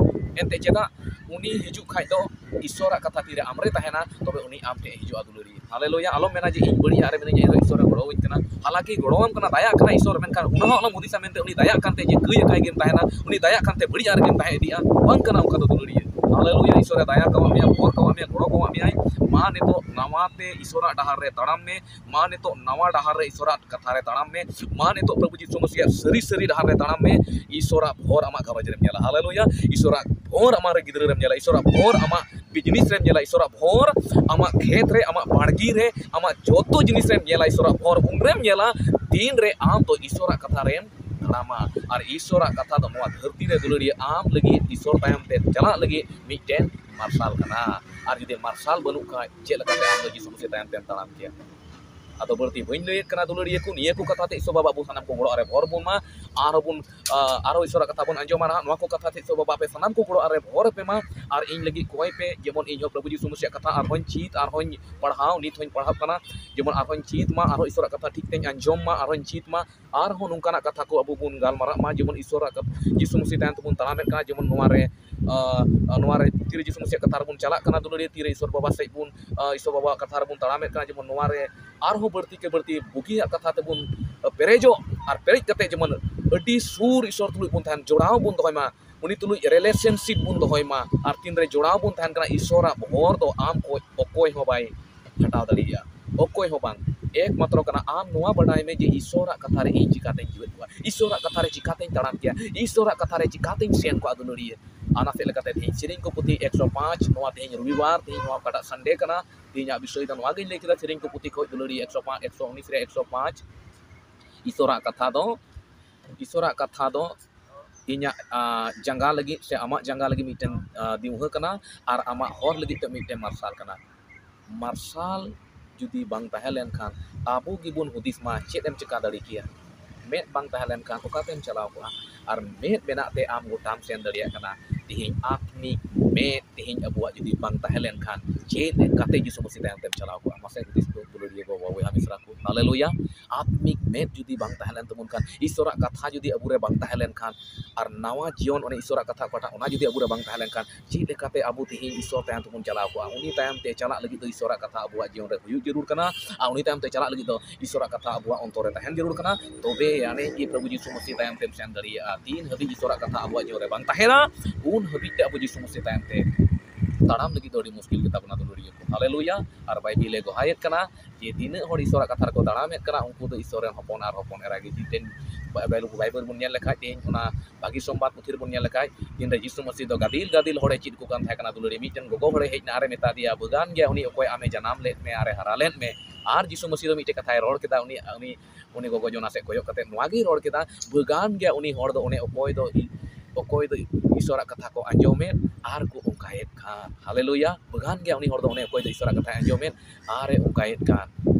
ᱮᱱᱛᱮ ᱪᱮᱫᱟᱜ? ᱩᱱᱤ ᱦᱤᱡᱩᱜ ᱠᱷᱟᱡ ᱫᱚ ᱤᱥᱚᱨᱟᱜ ᱠᱟᱛᱷᱟ ᱛᱤᱨᱮ ᱟᱢᱨᱮ ᱛᱟᱦᱮᱱᱟ, ᱛᱚᱵᱮ ᱩᱱᱤ ᱟᱢ ᱴᱷᱮᱡ ᱦᱤᱡᱩᱜᱼᱟ ᱫᱩᱞᱟᱹᱲᱤᱭᱟᱹ᱾ ᱦᱟᱞᱮᱞᱩᱭᱟ᱾ ᱟᱞᱚᱢ ᱢᱮᱱᱟ ᱡᱮ ᱤᱧ ᱵᱟᱹᱲᱤᱡ ᱟᱜ ᱨᱮ ᱢᱤᱱᱟᱹᱧᱟ, ᱮᱱᱨᱮᱦᱚᱸ ᱤᱥᱚᱨᱮ ᱜᱚᱲᱚᱣᱟᱹᱧ ᱠᱟᱱᱟ᱾ ᱦᱟᱞᱟᱝᱠᱤ ᱜᱚᱲᱚᱣᱟᱢ ᱠᱟᱱᱟ, ᱫᱟᱭᱟᱜ ᱠᱟᱱᱟ ᱤᱥᱚᱨ, ᱢᱮᱱᱠᱷᱟᱱ ᱚᱱᱟ ᱦᱚᱸ ᱟᱞᱚᱢ ᱦᱩᱫᱤᱥᱟ ᱢᱮᱱᱛᱮ ᱩᱱᱤ ᱫᱟᱭᱟᱜ ᱠᱟᱱᱛᱮ ᱡᱮ ᱠᱟᱹᱭ ᱟᱠᱟᱭ ᱜᱮᱢ ᱛᱟᱦᱮᱱᱟ, ᱩᱱᱤ ᱫᱟᱭᱟᱜ ᱠᱟᱱᱛᱮ ᱵᱟᱹᱲᱤᱡ ᱟᱜ ᱨᱮᱜᱮᱢ ᱛᱟᱦᱮᱸ ᱤᱫᱤᱜᱼᱟ᱾ ᱵᱟᱝ ᱠᱟᱱᱟ ᱚᱱᱠᱟ ᱫᱚ ᱫᱩᱞᱟᱹᱲᱤᱭᱟᱹ᱾ ᱦᱟᱞᱮᱞᱩᱭᱟ᱾ ᱤᱥᱚᱨᱮ ᱫᱟᱭᱟ ᱠᱟᱣᱟᱜ ᱢᱮᱭᱟ, ᱵᱷᱚᱨ ᱠᱟᱣᱟᱜ ᱢᱮᱭᱟ, ᱜᱚᱲᱚ ᱠᱟᱣᱟᱜ ᱢᱮᱭᱟᱭ᱾ ᱢᱟ ᱱᱤᱛᱚᱜ ᱱᱟᱣᱟ ᱛᱮ ᱤᱥᱚᱨᱟᱜ ᱰᱟᱦᱟᱨ ᱨᱮ ᱛᱟᱲᱟᱢ ᱢᱮ᱾ ᱢᱟ ᱱᱤᱛᱚᱜ ᱱᱟᱣᱟ ᱰᱟᱦᱟᱨ ᱨᱮ ᱤᱥᱚᱨᱟᱜ ᱠᱟᱛᱷᱟ ᱨᱮ ᱛᱟᱲᱟᱢ ᱢᱮ᱾ ᱢᱟ ᱱᱤᱛᱚᱜ ᱯᱨᱚᱵᱷᱩ ᱡᱤᱥᱩ ᱢᱟᱹᱥᱤᱭᱟᱜ ᱥᱟᱹᱨᱤ ᱥᱟᱹᱨᱤ ᱰᱟᱦᱟᱨ ᱨᱮ ᱛᱟᱲᱟᱢ ᱢᱮ᱾ ᱤᱥᱚᱨᱟᱜ ᱵᱷᱚᱨ ᱟᱢᱟᱜ ᱜᱷᱟᱨᱚᱸᱡᱽ ᱨᱮᱢ ᱧᱮᱞᱟ᱾ ᱦᱟᱞᱮᱞᱩᱭᱟ᱾ ᱤᱥᱚᱨᱟᱜ ᱵᱷᱚᱨ ᱟᱢᱟᱜ ᱨᱮ ᱜᱤᱫᱽᱨᱟᱹ ᱨᱮᱢ ᱧᱮᱞᱟ᱾ ᱤᱥᱚᱨᱟᱜ ᱵᱷᱚᱨ ᱟᱢᱟᱜ ᱵᱤᱡᱽᱱᱮᱥ ᱨᱮᱢ ᱧᱮᱞᱟ᱾ ᱤᱥᱚᱨᱟᱜ ᱵᱷᱚᱨ ᱟᱢᱟᱜ ᱠᱷᱮᱛ ᱨᱮ, ᱟᱢᱟᱜ ᱵᱟᱲᱜᱮ ᱨᱮ, ᱟᱢᱟᱜ ᱡᱚᱛᱚ ᱡᱤᱱᱤᱥ ᱨᱮᱢ ᱧᱮᱞᱟ᱾ ᱤᱥᱚᱨᱟᱜ ᱵᱷᱚᱨ ᱩᱱᱨᱮᱢ ᱧᱮᱞᱟ, ᱛᱤᱱ ᱨᱮ ᱟᱢ ᱫᱚ ᱤᱥᱚᱨᱟᱜ ᱠᱟᱛᱷᱟ ᱨᱮᱢ ᱛᱟᱲᱟᱢᱟ᱾ ᱟᱨ ᱤᱥᱚᱨᱟᱜ ᱠᱟᱛᱷᱟ ᱫᱚ ᱱᱚᱣᱟ ᱫᱷᱟᱹᱨᱛᱤ ᱨᱮ ᱫᱩᱞᱟᱹᱲᱤᱭᱟᱹ ᱟᱢ ᱞᱟᱹᱜᱤᱫ ᱤᱥᱚᱨ ᱛᱟᱭᱚᱢ ᱛᱮ ᱪᱟᱞᱟᱜ ᱞᱟᱹᱜᱤᱫ ᱢᱤᱫᱴᱮᱱ ᱢᱟᱨᱥᱟᱞ ᱠᱟᱱᱟ᱾ ᱟᱨ ᱡᱩᱫᱤ ᱢᱟᱨᱥᱟᱞ ᱵᱟᱹᱱᱩᱜ ᱠᱷᱟᱡ, ᱪᱮᱫ ᱞᱮᱠᱟᱛᱮ ᱟᱢ ᱫᱚ ᱡᱤᱥᱩ ᱢᱟᱹᱥᱤ ᱛᱟᱭᱚᱢ ᱛᱮᱢ ᱛᱟᱲᱟᱢ ᱠᱮᱭᱟ? ᱟᱫᱚ ᱵᱟᱹᱲᱛᱤ ᱵᱟᱹᱧ ᱞᱟᱹᱭᱮᱫ ᱠᱟᱱᱟ ᱫᱩᱞᱟᱹᱲᱤᱭᱟᱹ ᱠᱚ, ᱱᱤᱭᱟᱹ ᱠᱚ ᱠᱟᱛᱷᱟ ᱛᱮ ᱤᱥᱚᱨ ᱵᱟᱵᱟ ᱟᱵᱚ ᱥᱟᱱᱟᱢ ᱠᱚ ᱜᱚᱲᱚ ᱨᱮ ᱵᱷᱚᱨ ᱵᱚᱱ ᱢᱟ᱾ ᱟᱨᱦᱚᱸ ᱵᱚᱱ, ᱟ, ᱟᱨᱦᱚᱸ ᱤᱥᱚᱨᱟᱜ ᱠᱟᱛᱷᱟ ᱵᱚᱱ ᱟᱸᱡᱚᱢᱟ ᱱᱟᱦᱟᱜ᱾ ᱱᱚᱣᱟ ᱠᱚ ᱠᱟᱛᱷᱟ ᱛᱮ ᱤᱥᱚᱨ ᱵᱟᱵᱟ ᱟᱯᱮ ᱥᱟᱱᱟᱢ ᱠᱚ ᱜᱚᱲᱚ ᱨᱮ ᱵᱷᱚᱨ ᱯᱮ ᱢᱟ᱾ ᱟᱨ ᱤᱧ ᱞᱟᱹᱜᱤᱫ ᱠᱚᱭ ᱯᱮ, ᱡᱮᱢᱚᱱ ᱤᱧ ᱦᱚᱸ ᱯᱨᱚᱵᱷᱩ ᱡᱤᱥᱩ ᱢᱟᱹᱥᱤᱭᱟᱜ ᱠᱟᱛᱷᱟ ᱟᱨᱦᱚᱸᱧ ᱪᱮᱫ, ᱟᱨᱦᱚᱸᱧ ᱯᱟᱲᱦᱟᱣ, ᱱᱤᱛ ᱦᱚᱸᱧ ᱯᱟᱲᱦᱟᱜ ᱠᱟᱱᱟ, ᱡᱮᱢᱚᱱ ᱟᱨᱦᱚᱸᱧ ᱪᱮᱫ ᱢᱟ, ᱟᱨᱦᱚᱸ ᱤᱥᱚᱨᱟᱜ ᱠᱟᱛᱷᱟ ᱴᱷᱤᱠ ᱛᱮᱧ ᱟᱸᱡᱚᱢ ᱢᱟ, ᱟᱨᱦᱚᱸᱧ ᱪᱮᱫ ᱢᱟ᱾ ᱟᱨᱦᱚᱸ ᱱᱚᱝᱠᱟᱱᱟᱜ ᱠᱟᱛᱷᱟ ᱠᱚ ᱟᱵᱚ ᱵᱚᱱ ᱜᱟᱞᱢᱟᱨᱟᱜ ᱢᱟ, ᱡᱮᱢᱚᱱ ᱤᱥᱚᱨᱟᱜ ᱠᱟᱛᱷᱟ, ᱡᱤᱥᱩ ᱢᱟᱹᱥᱤ ᱛᱟᱭᱚᱢ ᱛᱮᱵᱚᱱ ᱛᱟᱲᱟᱢᱮᱫ ᱠᱟᱱᱟ, ᱡᱮᱢᱚᱱ ᱱᱚᱣᱟ ᱨᱮ, ᱟ, ᱱᱚᱣᱟ ᱨᱮ ᱛᱤᱨᱮ ᱡᱤᱥᱩ ᱢᱟᱹᱥᱤᱭᱟᱜ ᱠᱟᱛᱷᱟ ᱨᱮᱵᱚᱱ ᱪᱟᱞᱟᱜ ᱠᱟᱱᱟ ᱫᱩᱞᱟᱹᱲᱤᱭᱟᱹ, ᱛᱤᱨᱮ ᱤᱥᱚᱨ ᱵᱟᱵᱟ ᱥᱮᱫ ᱵᱚᱱ, ᱟ, ᱤᱥᱚᱨ ᱵᱟᱵᱟᱣᱟᱜ ᱠᱟᱛᱷᱟ ᱨᱮᱵᱚᱱ ᱛᱟᱲᱟᱢᱮᱫ ᱠᱟᱱᱟ, ᱡᱮᱢᱚᱱ ᱱᱚᱣᱟ ᱨᱮ ᱟᱨᱦᱚᱸ ᱵᱟᱹᱲᱛᱤ ᱠᱮ ᱵᱟᱹᱲᱛᱤ ᱵᱩᱜᱤᱭᱟᱜ ᱠᱟᱛᱷᱟ ᱛᱮᱵᱚᱱ, ᱟ, ᱯᱮᱨᱮᱡᱚᱜ, ᱟᱨ ᱯᱮᱨᱮᱡ ᱠᱟᱛᱮ ᱡᱮᱢᱚᱱ ᱟᱹᱰᱤ ᱥᱩᱨ ᱤᱥᱚᱨ ᱛᱩᱞᱩᱡ ᱵᱚᱱ ᱛᱟᱦᱮᱱ, ᱡᱚᱲᱟᱣ ᱵᱚᱱ ᱫᱚᱦᱚᱭ ᱢᱟ, ᱩᱱᱤ ᱛᱩᱞᱩᱡ ᱨᱤᱞᱮᱥᱚᱱᱥᱤᱯ ᱵᱚᱱ ᱫᱚᱦᱚᱭ ᱢᱟ᱾ ᱟᱨ ᱛᱤᱱᱨᱮ ᱡᱚᱲᱟᱣ ᱵᱚᱱ ᱛᱟᱦᱮᱱ ᱠᱟᱱᱟ, ᱤᱥᱚᱨᱟᱜ ᱵᱷᱚᱨ ᱫᱚ ᱟᱢ ᱠᱷᱚᱡ ᱚᱠᱚᱭ ᱦᱚᱸ ᱵᱟᱭ ᱦᱟᱴᱟᱣ ᱫᱟᱲᱮᱭᱟᱜᱼᱟ, ᱚᱠᱚᱭ ᱦᱚᱸ ᱵᱟᱝ᱾ ᱮᱠᱢᱟᱛᱨᱚ ᱠᱟᱱᱟ᱾ ᱟᱢ ᱱᱚᱣᱟ ᱵᱟᱰᱟᱭ ᱢᱮ ᱡᱮ ᱤᱥᱚᱨᱟᱜ ᱠᱟᱛᱷᱟ ᱨᱮ ᱤᱧ ᱪᱤᱠᱟᱛᱮᱧ ᱡᱤᱣᱮᱫ ᱠᱚᱜᱼᱟ, ᱤᱥᱚᱨᱟᱜ ᱠᱟᱛᱷᱟ ᱨᱮ ᱪᱤᱠᱟᱛᱮᱧ ᱛᱟᱲᱟᱢ ᱠᱮᱭᱟ, ᱤᱥᱚᱨᱟᱜ ᱠᱟᱛᱷᱟ ᱨᱮ ᱪᱤᱠᱟᱛᱮᱧ ᱥᱮᱱ ᱠᱚᱜᱼᱟ ᱫᱩᱞᱟᱹᱲᱤᱭᱟᱹ᱾ ᱚᱱᱟ ᱥᱮᱫ ᱞᱮᱠᱟᱛᱮ ᱛᱮᱦᱮᱧ ᱥᱮᱨᱮᱧ ᱠᱚ ᱯᱩᱛᱷᱤ ᱮᱠᱥᱚ ᱯᱟᱸᱪ, ᱱᱚᱣᱟ ᱛᱮᱦᱮᱧ ᱨᱚᱵᱤᱵᱟᱨ, ᱛᱮᱦᱮᱧ ᱱᱚᱣᱟ ᱚᱠᱟᱴᱟᱜ ᱥᱟᱱᱰᱮ ᱠᱟᱱᱟ, ᱛᱮᱦᱮᱧᱟᱜ ᱵᱤᱥᱚᱭ ᱫᱚ ᱱᱚᱣᱟ ᱜᱤᱧ ᱞᱟᱹᱭ ᱠᱮᱫᱟ, ᱥᱮᱨᱮᱧ ᱠᱚ ᱯᱩᱛᱷᱤ ᱠᱷᱚᱱ ᱫᱩᱞᱟᱹᱲᱤᱭᱟᱹ ᱮᱠᱥᱚ ᱯᱟᱸᱪ, ᱮᱠᱥᱚ ᱩᱱᱤᱥ ᱨᱮ ᱮᱠᱥᱚ ᱯᱟᱸᱪ, ᱤᱥᱚᱨᱟᱜ ᱠᱟᱛᱷᱟ ᱫᱚ, ᱤᱥᱚᱨᱟᱜ ᱠᱟᱛᱷᱟ ᱫᱚ ᱤᱧᱟᱹᱜ, ᱟ, ᱡᱟᱸᱜᱟ ᱞᱟᱹᱜᱤᱫ ᱥᱮ ᱟᱢᱟᱜ ᱡᱟᱸᱜᱟ ᱞᱟᱹᱜᱤᱫ ᱢᱤᱫᱴᱮᱱ, ᱟ, ᱫᱤᱣᱦᱟᱹ ᱠᱟᱱᱟ ᱟᱨ ᱟᱢᱟᱜ ᱦᱚᱨ ᱞᱟᱹᱜᱤᱫ ᱛᱮ ᱢᱤᱫᱴᱮᱱ ᱢᱟᱨᱥᱟᱞ ᱠᱟᱱᱟ᱾ ᱢᱟᱨᱥᱟᱞ ᱡᱩᱫᱤ ᱵᱟᱝ ᱛᱟᱦᱮᱸ ᱞᱮᱱᱠᱷᱟᱱ ᱟᱵᱚ ᱜᱮᱵᱚᱱ ᱦᱩᱫᱤᱥ ᱢᱟ ᱪᱮᱫ ᱮᱢ ᱪᱮᱠᱟ ᱫᱟᱲᱮ ᱠᱮᱭᱟ? ᱢᱮᱫ ᱵᱟᱝ ᱛᱟᱦᱮᱸ ᱞᱮᱱᱠᱷᱟᱱ ᱚᱠᱟᱛᱮᱢ ᱪᱟᱞᱟᱣ ᱠᱚᱜᱼᱟ? ᱟᱨ ᱢᱮᱫ ᱢᱮᱱᱟᱜ ᱛᱮ ᱟᱢ ᱜᱚᱴᱟᱢ ᱥᱮᱱ ᱫᱟᱲᱮᱭᱟᱜ ᱠᱟᱱᱟ᱾ ᱛᱮᱦᱮᱧ ᱟᱛᱢᱤᱠ ᱢᱮᱫ ᱛᱮᱦᱮᱧ ᱟᱵᱚᱣᱟᱜ ᱡᱩᱫᱤ ᱵᱟᱝ ᱛᱟᱦᱮᱸ ᱞᱮᱱᱠᱷᱟᱱ ᱪᱮᱫ ᱠᱟᱛᱮ ᱡᱤᱥᱩ ᱢᱟᱹᱥᱤ ᱛᱟᱭᱚᱢ ᱛᱮᱢ ᱪᱟᱞᱟᱣ ᱠᱚᱜᱼᱟ? ᱢᱟᱥᱮ ᱦᱩᱫᱤᱥ ᱠᱚ ᱫᱩᱞᱟᱹᱲᱤᱭᱟᱹ ᱜᱚ ᱵᱟᱵᱟ ᱵᱚᱭᱦᱟ ᱢᱤᱥᱨᱟ ᱠᱚ, ᱦᱟᱞᱮᱞᱩᱭᱟ᱾ ᱟᱛᱢᱤᱠ ᱢᱮᱫ ᱡᱩᱫᱤ ᱵᱟᱝ ᱛᱟᱦᱮᱸ ᱞᱮᱱ ᱛᱟᱵᱚᱱ ᱠᱷᱟᱱ, ᱤᱥᱚᱨᱟᱜ ᱠᱟᱛᱷᱟ ᱡᱩᱫᱤ ᱟᱵᱚᱨᱮ ᱵᱟᱝ ᱛᱟᱦᱮᱸ ᱞᱮᱱᱠᱷᱟᱱ, ᱟᱨ ᱱᱟᱣᱟ ᱡᱤᱭᱚᱱ ᱚᱱᱮ ᱤᱥᱚᱨᱟᱜ ᱠᱟᱛᱷᱟ ᱚᱠᱟᱴᱟᱜ, ᱚᱱᱟ ᱡᱩᱫᱤ ᱟᱵᱚᱨᱮ ᱵᱟᱝ ᱛᱟᱦᱮᱸ ᱞᱮᱱᱠᱷᱟᱱ, ᱪᱮᱫ ᱞᱮᱠᱟᱛᱮ ᱟᱵᱚ ᱛᱮᱦᱮᱧ ᱤᱥᱚᱨ ᱛᱟᱭᱚᱢ ᱛᱮᱵᱚᱱ ᱪᱟᱞᱟᱣ ᱠᱚᱜᱼᱟ? ᱩᱱᱤ ᱛᱟᱭᱚᱢ ᱛᱮ ᱪᱟᱞᱟᱜ ᱞᱟᱹᱜᱤᱫ ᱫᱚ ᱤᱥᱚᱨᱟᱜ ᱠᱟᱛᱷᱟ ᱟᱵᱚᱣᱟᱜ ᱡᱤᱭᱚᱱ ᱨᱮ ᱦᱩᱭᱩᱜ ᱡᱟᱹᱨᱩᱲ ᱠᱟᱱᱟ᱾ ᱟᱨ ᱩᱱᱤ ᱛᱟᱭᱚᱢ ᱛᱮ ᱪᱟᱞᱟᱜ ᱞᱟᱹᱜᱤᱫ ᱫᱚ ᱤᱥᱚᱨᱟᱜ ᱠᱟᱛᱷᱟ ᱟᱵᱚᱣᱟᱜ ᱚᱱᱛᱚᱨ ᱨᱮ ᱛᱟᱦᱮᱱ ᱡᱟᱹᱨᱩᱲ ᱠᱟᱱᱟ᱾ ᱛᱚᱵᱮ ᱟᱹᱱᱤᱡ ᱜᱮ ᱯᱨᱚᱵᱷᱩ ᱡᱤᱥᱩ ᱢᱟᱹᱥᱤ ᱛᱟᱭᱚᱢ ᱛᱮᱢ ᱥᱮᱱ ᱫᱟᱲᱮᱭᱟᱜᱼᱟ᱾ ᱛᱤᱱ ᱦᱟᱹᱵᱤᱡ ᱤᱥᱚᱨᱟᱜ ᱠᱟᱛᱷᱟ ᱟᱵᱚᱣᱟᱜ ᱡᱤᱭᱚᱱ ᱨᱮ ᱵᱟᱝ ᱛᱟᱦᱮᱱᱟ, ᱩᱱ ᱦᱟᱹᱵᱤᱡ ᱛᱮ ᱟᱵᱚ ᱡᱤᱥᱩ ᱢᱟᱹᱥᱤ ᱛᱟᱭᱚᱢ ᱛᱮ ᱛᱟᱲᱟᱢ ᱞᱟᱹᱜᱤᱫ ᱫᱚ ᱟᱹᱰᱤ ᱢᱩᱥᱠᱤᱞ ᱜᱮᱛᱟ ᱵᱚᱱᱟ ᱫᱩᱞᱟᱹᱲᱤᱭᱟᱹ ᱠᱚ᱾ ᱦᱟᱞᱮᱞᱩᱭᱟ᱾ ᱟᱨ ᱵᱟᱭᱵᱮᱞ ᱮ ᱜᱚᱦᱟᱭᱮᱫ ᱠᱟᱱᱟ ᱡᱮ ᱛᱤᱱᱟᱹᱜ ᱦᱚᱲ ᱤᱥᱚᱨᱟᱜ ᱠᱟᱛᱷᱟ ᱨᱮᱠᱚ ᱛᱟᱲᱟᱢᱮᱫ ᱠᱟᱱᱟ, ᱩᱱᱠᱩ ᱫᱚ ᱤᱥᱚᱨ ᱨᱮᱱ ᱦᱚᱯᱚᱱ ᱟᱨ ᱦᱚᱯᱚᱱ ᱮᱨᱟ ᱜᱮ᱾ ᱢᱤᱫᱴᱮᱱ ᱵᱟᱭᱵᱮᱞ, ᱵᱟᱭᱵᱮᱞ ᱵᱚᱱ ᱧᱮᱞ ᱞᱮᱠᱷᱟᱡ, ᱛᱮᱦᱮᱧ ᱚᱱᱟ ᱵᱷᱟᱹᱜᱤ ᱥᱚᱢᱵᱟᱫ ᱯᱩᱛᱷᱤ ᱨᱮᱵᱚᱱ ᱧᱮᱞ ᱞᱮᱠᱷᱟᱡ, ᱛᱤᱱᱨᱮ ᱡᱤᱥᱩ ᱢᱟᱹᱥᱤ ᱫᱚ ᱜᱟᱫᱤᱞ ᱜᱟᱫᱤᱞ ᱦᱚᱲᱮ ᱪᱮᱫ ᱠᱚ ᱠᱟᱱ ᱛᱟᱦᱮᱸ ᱠᱟᱱᱟ ᱫᱩᱞᱟᱹᱲᱤᱭᱟᱹ, ᱢᱤᱫᱴᱮᱱ ᱜᱚᱜᱚ ᱦᱚᱲᱮ ᱦᱮᱡ ᱮᱱᱟ ᱟᱨᱮ ᱢᱮᱛᱟ ᱫᱮᱭᱟ, "ᱵᱟᱹᱜᱟᱱ ᱜᱮᱭᱟ ᱩᱱᱤ ᱚᱠᱚᱭ ᱟᱢᱮ ᱡᱟᱱᱟᱢ ᱞᱮᱫ ᱢᱮ ᱟᱨᱮ ᱦᱟᱨᱟ ᱞᱮᱫ ᱢᱮ?" ᱟᱨ ᱡᱤᱥᱩ ᱢᱟᱹᱥᱤ ᱫᱚ ᱢᱤᱫᱴᱮᱡ ᱠᱟᱛᱷᱟᱭ ᱨᱚᱲ ᱠᱮᱫᱟ, ᱩᱱᱤ, ᱩᱱᱤ, ᱩᱱᱤ ᱜᱚᱜᱚ ᱡᱚᱱᱟ ᱥᱮᱫ ᱠᱚᱭᱚᱜ ᱠᱟᱛᱮ ᱱᱚᱣᱟ ᱜᱮᱭ ᱨᱚᱲ ᱠᱮᱫᱟ, "ᱵᱟᱹᱜᱟᱱ ᱜᱮᱭᱟ ᱩᱱᱤ ᱦᱚᱲ ᱫᱚ ᱚᱱᱮ ᱚᱠᱚᱭ ᱫᱚ ᱤ-, ᱚᱠᱚᱭ ᱫᱚ ᱤᱥᱚᱨᱟᱜ ᱠᱟᱛᱷᱟ ᱠᱚ ᱟᱸᱡᱚᱢᱮᱫ ᱟᱨ ᱠᱚ ᱚᱱᱠᱟᱭᱮᱫ ᱠᱟᱱ᱾" ᱦᱟᱞᱮᱞᱩᱭᱟ᱾ ᱵᱟᱹᱜᱟᱱ ᱜᱮᱭᱟ ᱩᱱᱤ ᱦᱚᱲ ᱫᱚ ᱚᱱᱮ ᱚᱠᱚᱭ ᱫᱚ ᱤᱥᱚᱨᱟᱜ ᱠᱟᱛᱷᱟᱭ ᱟᱸᱡᱚᱢᱮᱫ ᱟᱨᱮ ᱚᱱᱠᱟᱭᱮᱫ ᱠᱟᱱ᱾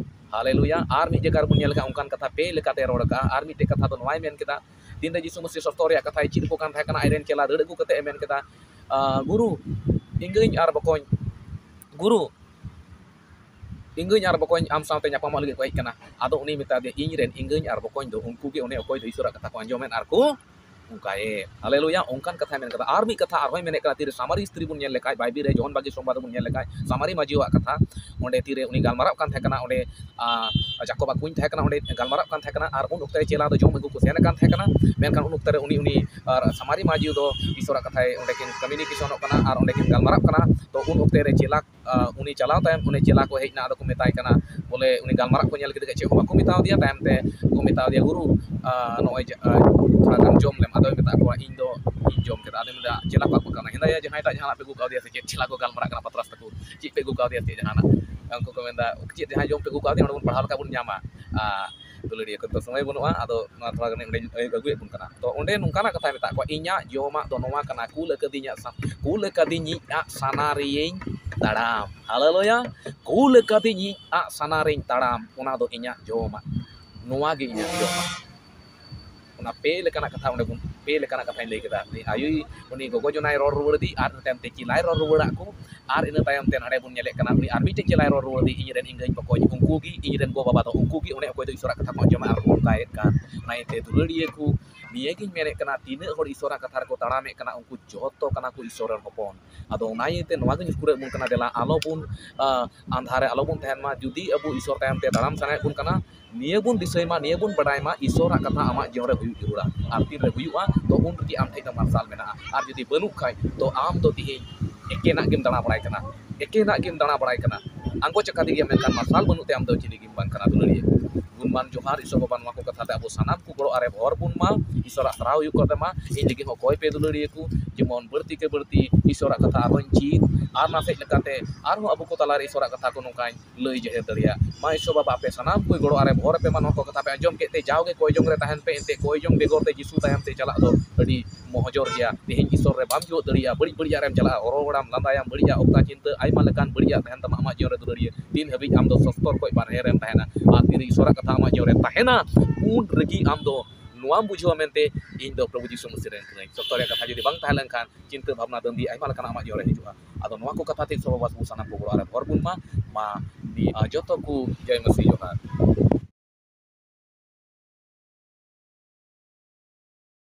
ᱦᱟᱞᱮᱞᱩᱭᱟ᱾ ᱟᱨ ᱢᱤᱫ ᱡᱟᱭᱜᱟ ᱨᱮᱵᱚᱱ ᱧᱮᱞ ᱞᱮᱠᱷᱟᱱ ᱚᱱᱠᱟᱱ ᱠᱟᱛᱷᱟ ᱯᱮ ᱞᱮᱠᱟᱛᱮ ᱨᱚᱲ ᱠᱟᱜᱼᱟ᱾ ᱟᱨ ᱢᱤᱫᱴᱮᱡ ᱠᱟᱛᱷᱟ ᱫᱚ ᱱᱚᱣᱟᱭ ᱢᱮᱱ ᱠᱮᱫᱟ, ᱛᱤᱱᱨᱮ ᱡᱤᱥᱩ ᱢᱟᱹᱥᱤ ᱥᱚᱥᱛᱚ ᱨᱮᱭᱟᱜ ᱠᱟᱛᱷᱟᱭ ᱪᱮᱫ ᱟᱠᱚ ᱠᱟᱱ ᱛᱟᱦᱮᱸ ᱠᱟᱱᱟ, ᱟᱡᱨᱮᱱ ᱪᱮᱞᱟ ᱫᱟᱹᱲ ᱟᱹᱜᱩ ᱠᱟᱛᱮ ᱮ ᱢᱮᱱ ᱠᱮᱫᱟ, "ᱟᱸ, ᱜᱩᱨᱩ, ᱮᱸᱜᱟᱹᱧ ᱟᱨ ᱵᱚᱠᱚᱧ, ᱜᱩᱨᱩ, ᱮᱸᱜᱟᱹᱧ ᱟᱨ ᱵᱚᱠᱚᱧ ᱟᱢ ᱥᱟᱶᱛᱮ ᱧᱟᱯᱟᱢᱚᱜ ᱞᱟᱹᱜᱤᱫ ᱠᱚ ᱦᱮᱡ ᱠᱟᱱᱟ᱾" ᱟᱫᱚ ᱩᱱᱤ ᱢᱮᱛᱟ ᱫᱮᱭᱟ, "ᱤᱧ ᱨᱮᱱ ᱮᱸᱜᱟᱹᱧ ᱟᱨ ᱵᱚᱠᱚᱧ ᱫᱚ ᱩᱱᱠᱩ ᱜᱮ ᱚᱱᱮ ᱚᱠᱚᱭ ᱫᱚ ᱤᱥᱚᱨᱟᱜ ᱠᱟᱛᱷᱟ ᱠᱚ ᱟᱸᱡᱚᱢᱮᱫ ᱟᱨ ᱠᱚ ᱚᱱᱠᱟᱭᱮ, ᱦᱟᱞᱮᱞᱩᱭᱟ, ᱚᱱᱠᱟᱱ ᱠᱟᱛᱷᱟᱭ ᱢᱮᱱ ᱠᱟᱫᱟ᱾ ᱟᱨ ᱢᱤᱫ ᱠᱟᱛᱷᱟ ᱟᱨᱦᱚᱸᱭ ᱢᱮᱱᱮᱫ ᱠᱟᱱᱟ, ᱛᱤᱨᱮ ᱥᱟᱢᱟᱨᱤ ᱥᱛᱨᱤ ᱵᱚᱱ ᱧᱮᱞ ᱞᱮᱠᱷᱟᱡ, ᱵᱟᱭᱵᱤᱞ ᱨᱮ ᱡᱚᱦᱚᱱ ᱵᱟᱜᱤ ᱥᱚᱢᱵᱟᱫ ᱵᱚᱱ ᱧᱮᱞ ᱞᱮᱠᱷᱟᱡ, ᱥᱟᱢᱟᱨᱤ ᱢᱟᱹᱡᱷᱤᱭᱟᱜ ᱠᱟᱛᱷᱟ, ᱚᱸᱰᱮ ᱛᱤᱨᱮ ᱩᱱᱤ ᱜᱟᱞᱢᱟᱨᱟᱜ ᱠᱟᱱ ᱛᱟᱦᱮᱸ ᱠᱟᱱᱟ, ᱚᱸᱰᱮ, ᱟ, ᱡᱟᱠᱚᱵᱟᱜ ᱠᱩᱧ ᱛᱟᱦᱮᱸ ᱠᱟᱱᱟ, ᱚᱸᱰᱮ ᱜᱟᱞᱢᱟᱨᱟᱜ ᱠᱟᱱ ᱛᱟᱦᱮᱸ ᱠᱟᱱᱟ᱾ ᱟᱨ ᱩᱱ ᱚᱠᱛᱮ ᱨᱮ ᱪᱮᱞᱟ ᱫᱚ ᱡᱚᱢ ᱟᱹᱜᱩ ᱠᱚ ᱥᱮᱱ ᱟᱠᱟᱱ ᱛᱟᱦᱮᱸ ᱠᱟᱱᱟ᱾ ᱢᱮᱱᱠᱷᱟᱱ ᱩᱱ ᱚᱠᱛᱮ ᱨᱮ ᱩᱱᱤ, ᱩᱱᱤ, ᱟᱨ ᱥᱟᱢᱟᱨᱤ ᱢᱟᱹᱡᱷᱤ ᱫᱚ ᱤᱥᱚᱨᱟᱜ ᱠᱟᱛᱷᱟᱭ, ᱚᱸᱰᱮ ᱠᱤᱱ ᱠᱚᱢᱤᱭᱩᱱᱤᱠᱮᱥᱚᱱᱚᱜ ᱠᱟᱱᱟ ᱟᱨ ᱚᱸᱰᱮ ᱠᱤᱱ ᱜᱟᱞᱢᱟᱨᱟᱜ ᱠᱟᱱᱟ᱾ ᱛᱚ ᱩᱱ ᱚᱠᱛᱮ ᱨᱮ ᱪᱮᱞᱟ, ᱟ, ᱩᱱᱤ ᱪᱟᱞᱟᱣ ᱛᱟᱭᱚᱢ, ᱩᱱᱤ ᱪᱮᱞᱟ ᱠᱚ ᱦᱮᱡ ᱮᱱᱟ, ᱟᱫᱚ ᱠᱚ ᱢᱮᱛᱟᱭ ᱠᱟᱱᱟ, ᱵᱚᱞᱮ ᱩᱱᱤ ᱜᱟᱞᱢᱟᱨᱟᱜ ᱠᱚ ᱧᱮᱞ ᱠᱮᱫᱮ ᱠᱷᱟᱡ ᱪᱮᱫ ᱦᱚᱸ ᱵᱟᱠᱚ ᱢᱮᱛᱟᱣ ᱫᱮᱭᱟ᱾ ᱛᱟᱭᱚᱢ ᱛᱮ ᱠᱚ ᱢᱮᱛᱟᱣ ᱫᱮᱭᱟ, "ᱜᱩᱨᱩ, ᱟ, ᱱᱚᱜᱼᱚᱭ ᱡᱮ, ᱟ, ᱛᱷᱚᱲᱟ ᱜᱟᱱ ᱡᱚᱢ ᱞᱮᱢ", ᱟᱫᱚᱭ ᱢᱮᱛᱟᱜ ᱠᱚᱣᱟ, "ᱤᱧ ᱫᱚ ᱤᱧ ᱡᱚᱢ ᱠᱮᱫᱟ", ᱟᱫᱚᱭ ᱢᱮᱱᱫᱟ, ᱪᱮᱞᱟ ᱠᱚ ᱟᱠᱚ ᱠᱟᱱᱟ, ᱦᱮᱸᱫᱟᱭᱟ, ᱡᱟᱦᱟᱸᱭ ᱴᱟᱜ ᱡᱟᱦᱟᱱᱟᱜ ᱯᱮ ᱟᱹᱜᱩ ᱠᱟᱣᱫᱮᱭᱟ ᱥᱮ ᱪᱮᱫ? ᱪᱮᱞᱟ ᱠᱚ ᱜᱟᱞᱢᱟᱨᱟᱜ ᱠᱟᱱᱟ ᱯᱟᱛᱨᱟᱥ ᱛᱟᱠᱚ, ᱪᱮᱫ ᱯᱮ ᱟᱹᱜᱩ ᱠᱟᱣᱫᱮᱭᱟ ᱥᱮ ᱪᱮᱫ ᱡᱟᱦᱟᱱᱟᱜ? ᱩᱱᱠᱩ ᱠᱚ ᱢᱮᱱᱫᱟ, ᱪᱮᱫ ᱡᱟᱦᱟᱸᱭ ᱡᱚᱢ ᱯᱮ ᱟᱹᱜᱩ ᱠᱟᱣᱫᱮᱭᱟ, ᱚᱸᱰᱮ ᱵᱚᱱ ᱯᱟᱲᱦᱟᱣ ᱞᱮᱠᱷᱟᱡ ᱵᱚᱱ ᱧᱟᱢᱟ᱾ ᱟ, ᱫᱩᱞᱟᱹᱲᱤᱭᱟᱹ ᱠᱚ, ᱛᱚ ᱥᱚᱢᱚᱭ ᱵᱟᱹᱱᱩᱜᱼᱟ, ᱟᱫᱚ ᱱᱚᱣᱟ ᱛᱷᱚᱲᱟ ᱜᱟᱱ ᱤᱧ ᱟᱹᱜᱩᱭᱮᱫ ᱵᱚᱱ ᱠᱟᱱᱟ᱾ ᱛᱚ ᱚᱸᱰᱮ ᱱᱚᱝᱠᱟᱱᱟᱜ ᱠᱟᱛᱷᱟᱭ ᱢᱮᱛᱟᱜ ᱠᱚᱣᱟ, "ᱤᱧᱟᱹᱜ ᱡᱚᱢᱟᱜ ᱫᱚ ᱱᱚᱣᱟ ᱠᱟᱱᱟ, ᱠᱩᱞ ᱟᱠᱟᱫᱤᱧᱟᱜ ᱥᱟ-, ᱠᱩᱞ ᱟᱠᱟᱫᱤᱧᱤᱡ ᱟᱜ ᱥᱟᱱᱟ ᱨᱮᱭᱟᱹᱧ ᱛᱟᱲᱟᱢ", ᱦᱟᱞᱮᱞᱩᱭᱟ, "ᱠᱩᱞ ᱟᱠᱟᱫᱤᱧᱤᱡ ᱟᱜ ᱥᱟᱱᱟ ᱨᱮᱧ ᱛᱟᱲᱟᱢ, ᱚᱱᱟ ᱫᱚ ᱤᱧᱟᱹᱜ ᱡᱚᱢᱟᱜ, ᱱᱚᱣᱟ ᱜᱮ ᱤᱧᱟᱹᱜ ᱡᱚᱢᱟᱜ᱾" ᱚᱱᱟ ᱯᱮ ᱞᱮᱠᱟᱱᱟᱜ ᱠᱟᱛᱷᱟ ᱚᱸᱰᱮ ᱵᱚᱱ, ᱯᱮ ᱞᱮᱠᱟᱱᱟᱜ ᱠᱟᱛᱷᱟᱧ ᱞᱟᱹᱭ ᱠᱮᱫᱟ᱾ ᱩᱱᱤ ᱟᱭᱳᱭ, ᱩᱱᱤ ᱜᱚᱜᱚ ᱡᱚᱱᱟᱭ ᱨᱚᱲ ᱨᱩᱣᱟᱹᱲ ᱟᱫᱮ, ᱟᱨ ᱤᱱᱟᱹ ᱛᱟᱭᱚᱢ ᱛᱮ ᱪᱮᱞᱟᱭ ᱨᱚᱲ ᱨᱩᱣᱟᱹᱲᱟᱜ ᱠᱚ, ᱟᱨ ᱤᱱᱟᱹ ᱛᱟᱭᱚᱢ ᱛᱮ ᱱᱟᱰᱮ ᱵᱚᱱ ᱧᱮᱞᱮᱫ ᱠᱟᱱᱟ, ᱩᱱᱤ ᱟᱨ ᱢᱤᱫᱴᱮᱡ ᱪᱮᱞᱟᱭ ᱨᱚᱲ ᱨᱩᱣᱟᱹᱲ ᱟᱫᱮ, "ᱤᱧ ᱨᱮᱱ ᱮᱸᱜᱟᱹᱧ ᱵᱚᱠᱚᱧ ᱩᱱᱠᱩ ᱜᱮ, ᱤᱧ ᱨᱮᱱ ᱜᱚ ᱵᱟᱵᱟ ᱫᱚ ᱩᱱᱠᱩ ᱜᱮ", ᱚᱱᱮ ᱚᱠᱚᱭ ᱫᱚ ᱤᱥᱚᱨᱟᱜ ᱠᱟᱛᱷᱟ ᱠᱚ ᱟᱸᱡᱚᱢᱟ ᱟᱨ ᱠᱚ ᱚᱱᱠᱟᱭᱮᱫ ᱠᱟᱱ᱾ ᱚᱱᱟ ᱤᱭᱟᱹᱛᱮ ᱫᱩᱞᱟᱹᱲᱤᱭᱟᱹ ᱠᱚ, ᱱᱤᱭᱟᱹ ᱜᱤᱧ ᱢᱮᱱᱮᱫ ᱠᱟᱱᱟ, ᱛᱤᱱᱟᱹᱜ ᱦᱚᱲ ᱤᱥᱚᱨᱟᱜ ᱠᱟᱛᱷᱟ ᱨᱮᱠᱚ ᱛᱟᱲᱟᱢᱮᱫ ᱠᱟᱱᱟ, ᱩᱱᱠᱩ ᱡᱚᱛᱚ ᱠᱟᱱᱟ ᱠᱚ ᱤᱥᱚᱨ ᱨᱮᱱ ᱦᱚᱯᱚᱱ᱾ ᱟᱫᱚ ᱚᱱᱟ ᱤᱭᱟᱹᱛᱮ ᱱᱚᱣᱟ ᱜᱤᱧ ᱠᱩᱨᱟᱹᱜ ᱵᱚᱱ ᱠᱟᱱᱟ, ᱫᱮᱞᱟ ᱟᱞᱚ ᱵᱚᱱ, ᱟ, ᱟᱸᱫᱷᱟ ᱨᱮ ᱟᱞᱚ ᱵᱚᱱ ᱛᱟᱦᱮᱱ ᱢᱟ᱾ ᱡᱩᱫᱤ ᱟᱵᱚ ᱤᱥᱚᱨ ᱛᱟᱭᱚᱢ ᱛᱮ ᱛᱟᱲᱟᱢ ᱥᱟᱱᱟᱭᱮᱫ ᱵᱚᱱ ᱠᱟᱱᱟ, ᱱᱤᱭᱟᱹ ᱵᱚᱱ ᱫᱤᱥᱟᱹᱭ ᱢᱟ, ᱱᱤᱭᱟᱹ ᱵᱚᱱ ᱵᱟᱰᱟᱭ ᱢᱟ, ᱤᱥᱚᱨᱟᱜ ᱠᱟᱛᱷᱟ ᱟᱢᱟᱜ ᱡᱤᱭᱚᱱ ᱨᱮ ᱦᱩᱭᱩᱜ ᱡᱟᱹᱨᱩᱲᱟ᱾ ᱟᱨ ᱛᱤᱱ ᱨᱮ ᱦᱩᱭᱩᱜᱼᱟ, ᱛᱚ ᱩᱱ ᱨᱮᱜᱮ ᱟᱢ ᱴᱷᱮᱡ ᱫᱚ ᱢᱟᱨᱥᱟᱞ ᱢᱮᱱᱟᱜᱼᱟ᱾ ᱟᱨ ᱡᱩᱫᱤ ᱵᱟᱹᱱᱩᱜ ᱠᱷᱟᱡ, ᱛᱚ ᱟᱢ ᱫᱚ ᱛᱤᱦᱤᱧ ᱮᱠᱮᱱᱟᱜ ᱜᱮᱢ ᱫᱟᱬᱟ ᱵᱟᱲᱟᱭ ᱠᱟᱱᱟ, ᱮᱠᱮᱱᱟᱜ ᱜᱮᱢ ᱫᱟᱬᱟ ᱵᱟᱲᱟᱭ ᱠᱟᱱᱟ, ᱟᱸᱜᱚᱪ ᱟᱠᱟᱫᱮ ᱜᱮᱭᱟ, ᱢᱮᱱᱠᱷᱟᱱ ᱢᱟᱨᱥᱟᱞ ᱵᱟᱹᱱᱩᱜ ᱛᱮ ᱟᱢ ᱫᱚ ᱪᱤᱞᱤ ᱜᱮᱢ ᱵᱟᱝ ᱠᱟᱱᱟ, ᱫᱩᱞᱟᱹᱲᱤᱭᱟᱹ᱾ ᱜᱩᱱᱢᱟᱱ ᱡᱚᱦᱟᱨ ᱤᱥᱚᱨ ᱵᱟᱵᱟ, ᱱᱚᱣᱟ ᱠᱚ ᱠᱟᱛᱷᱟ ᱛᱮ ᱟᱵᱚ ᱥᱟᱱᱟᱢ ᱠᱚ ᱜᱚᱲᱚ ᱟᱨᱮ ᱵᱷᱚᱨ ᱵᱚᱱ ᱢᱟ᱾ ᱤᱥᱚᱨᱟᱜ ᱥᱟᱨᱦᱟᱣ ᱦᱩᱭᱩᱜ ᱠᱟᱱ ᱛᱟᱢᱟ᱾ ᱤᱧ ᱞᱟᱹᱜᱤᱫ ᱦᱚᱸ ᱠᱚᱭ ᱯᱮ, ᱫᱩᱞᱟᱹᱲᱤᱭᱟᱹ ᱠᱚ, ᱡᱮᱢᱚᱱ ᱵᱟᱹᱲᱛᱤ ᱠᱮ ᱵᱟᱹᱲᱛᱤ ᱤᱥᱚᱨᱟᱜ ᱠᱟᱛᱷᱟ ᱟᱨᱦᱚᱸᱧ ᱪᱮᱫ, ᱟᱨ ᱱᱟᱥᱮᱡ ᱞᱮᱠᱟᱛᱮ ᱟᱨᱦᱚᱸ ᱟᱵᱚ ᱠᱚ ᱛᱟᱞᱟᱨᱮ ᱤᱥᱚᱨᱟᱜ ᱠᱟᱛᱷᱟ ᱠᱚ ᱱᱚᱝᱠᱟᱧ ᱞᱟᱹᱭ ᱡᱟᱦᱮᱨ ᱫᱟᱲᱮᱭᱟᱜ ᱢᱟ᱾ ᱤᱥᱚᱨ ᱵᱟᱵᱟ, ᱟᱯᱮ ᱥᱟᱱᱟᱢ ᱠᱚ ᱜᱚᱲᱚ ᱟᱨᱮ ᱵᱷᱚᱨ ᱟᱯᱮ ᱢᱟ᱾ ᱱᱚᱣᱟ ᱠᱚ ᱠᱟᱛᱷᱟ ᱯᱮ ᱟᱸᱡᱚᱢ ᱠᱮᱫ ᱛᱮ, ᱡᱟᱣᱜᱮ ᱠᱚᱭ ᱡᱚᱝ ᱨᱮ ᱛᱟᱦᱮᱱ ᱯᱮ, ᱮᱱᱛᱮ ᱠᱚᱭ ᱡᱚᱝ ᱵᱮᱜᱚᱨ ᱛᱮ ᱡᱤᱥᱩ ᱛᱟᱭᱚᱢ ᱛᱮ ᱪᱟᱞᱟᱜ ᱫᱚ ᱟᱹᱰᱤ ᱢᱚᱦᱚᱡᱚᱨ ᱜᱮᱭᱟ᱾ ᱛᱮᱦᱮᱧ ᱤᱥᱚᱨ ᱨᱮ ᱵᱟᱢ ᱡᱩᱣᱟᱹᱜ ᱫᱟᱲᱮᱭᱟᱜᱼᱟ, ᱵᱟᱹᱲᱤᱡ ᱵᱟᱹᱲᱤᱡᱟᱜ ᱨᱮᱢ ᱪᱟᱞᱟᱜᱼᱟ, ᱨᱚᱲ ᱨᱚᱲᱟᱢ, ᱞᱟᱸᱫᱟᱭᱟᱢ, ᱵᱟᱹᱲᱤᱡᱟᱜ ᱚᱠᱟ ᱪᱤᱱᱛᱟᱹ, ᱟᱭᱢᱟ ᱞᱮᱠᱟᱱ ᱵᱟᱹᱲᱤᱡᱟᱜ ᱛᱟᱦᱮᱱ ᱛᱟᱢᱟ ᱟᱢᱟᱜ ᱡᱤᱭᱚᱱ ᱨᱮ, ᱫᱩᱞᱟᱹᱲᱤᱭᱟᱹ᱾ ᱛᱤᱱ ᱦᱟᱹᱵᱤᱡ ᱟᱢ ᱫᱚ ᱥᱚᱥᱛᱚᱨ ᱠᱷᱚᱡ ᱵᱟᱨᱦᱮ ᱨᱮᱢ ᱛᱟᱦᱮᱱᱟ? ᱟᱨ ᱛᱤᱨᱮ ᱤᱥᱚᱨᱟᱜ ᱠᱟᱛᱷᱟ ᱟᱢᱟᱜ ᱡᱤᱭᱚᱱ ᱨᱮ ᱛᱟᱦᱮᱱᱟ, ᱩᱱ ᱨᱮᱜᱮ ᱟᱢ ᱫᱚ ᱱᱚᱣᱟᱢ ᱵᱩᱡᱷᱟᱹᱣᱟ ᱢᱮᱱᱛᱮ, ᱤᱧ ᱫᱚ ᱯᱨᱚᱵᱷᱩ ᱡᱤᱥᱩ ᱢᱟᱹᱥᱤ ᱨᱮᱱ ᱠᱟᱹᱱᱟᱹᱧ᱾ ᱥᱚᱥᱛᱚᱨ ᱨᱮᱭᱟᱜ ᱠᱟᱛᱷᱟ ᱡᱩᱫᱤ ᱵᱟᱝ ᱛᱟᱦᱮᱸ ᱞᱮᱱᱠᱷᱟᱱ, ᱪᱤᱱᱛᱟᱹ ᱵᱷᱟᱵᱽᱱᱟ ᱫᱟᱹᱱᱫᱤ ᱟᱭᱢᱟ ᱞᱮᱠᱟᱱᱟᱜ ᱟᱢᱟᱜ ᱡᱤᱭᱚᱱ ᱨᱮ ᱦᱤᱡᱩᱜᱼᱟ᱾ ᱟᱫᱚ ᱱᱚᱣᱟ ᱠᱚ ᱠᱟᱛᱷᱟ ᱛᱮ ᱤᱥᱚᱨ ᱵᱟᱵᱟ ᱥᱟᱱᱟᱢ ᱠᱚ ᱜᱚᱲᱚ ᱟᱨᱮ ᱵᱷᱚᱨ ᱵᱚᱱ ᱢᱟ᱾ ᱢᱟ ᱱᱤᱭᱟᱹ ᱡᱚᱛᱚ ᱠᱚ ᱡᱚᱭ ᱢᱟᱹᱥᱤ ᱡᱚᱦᱟᱨ᱾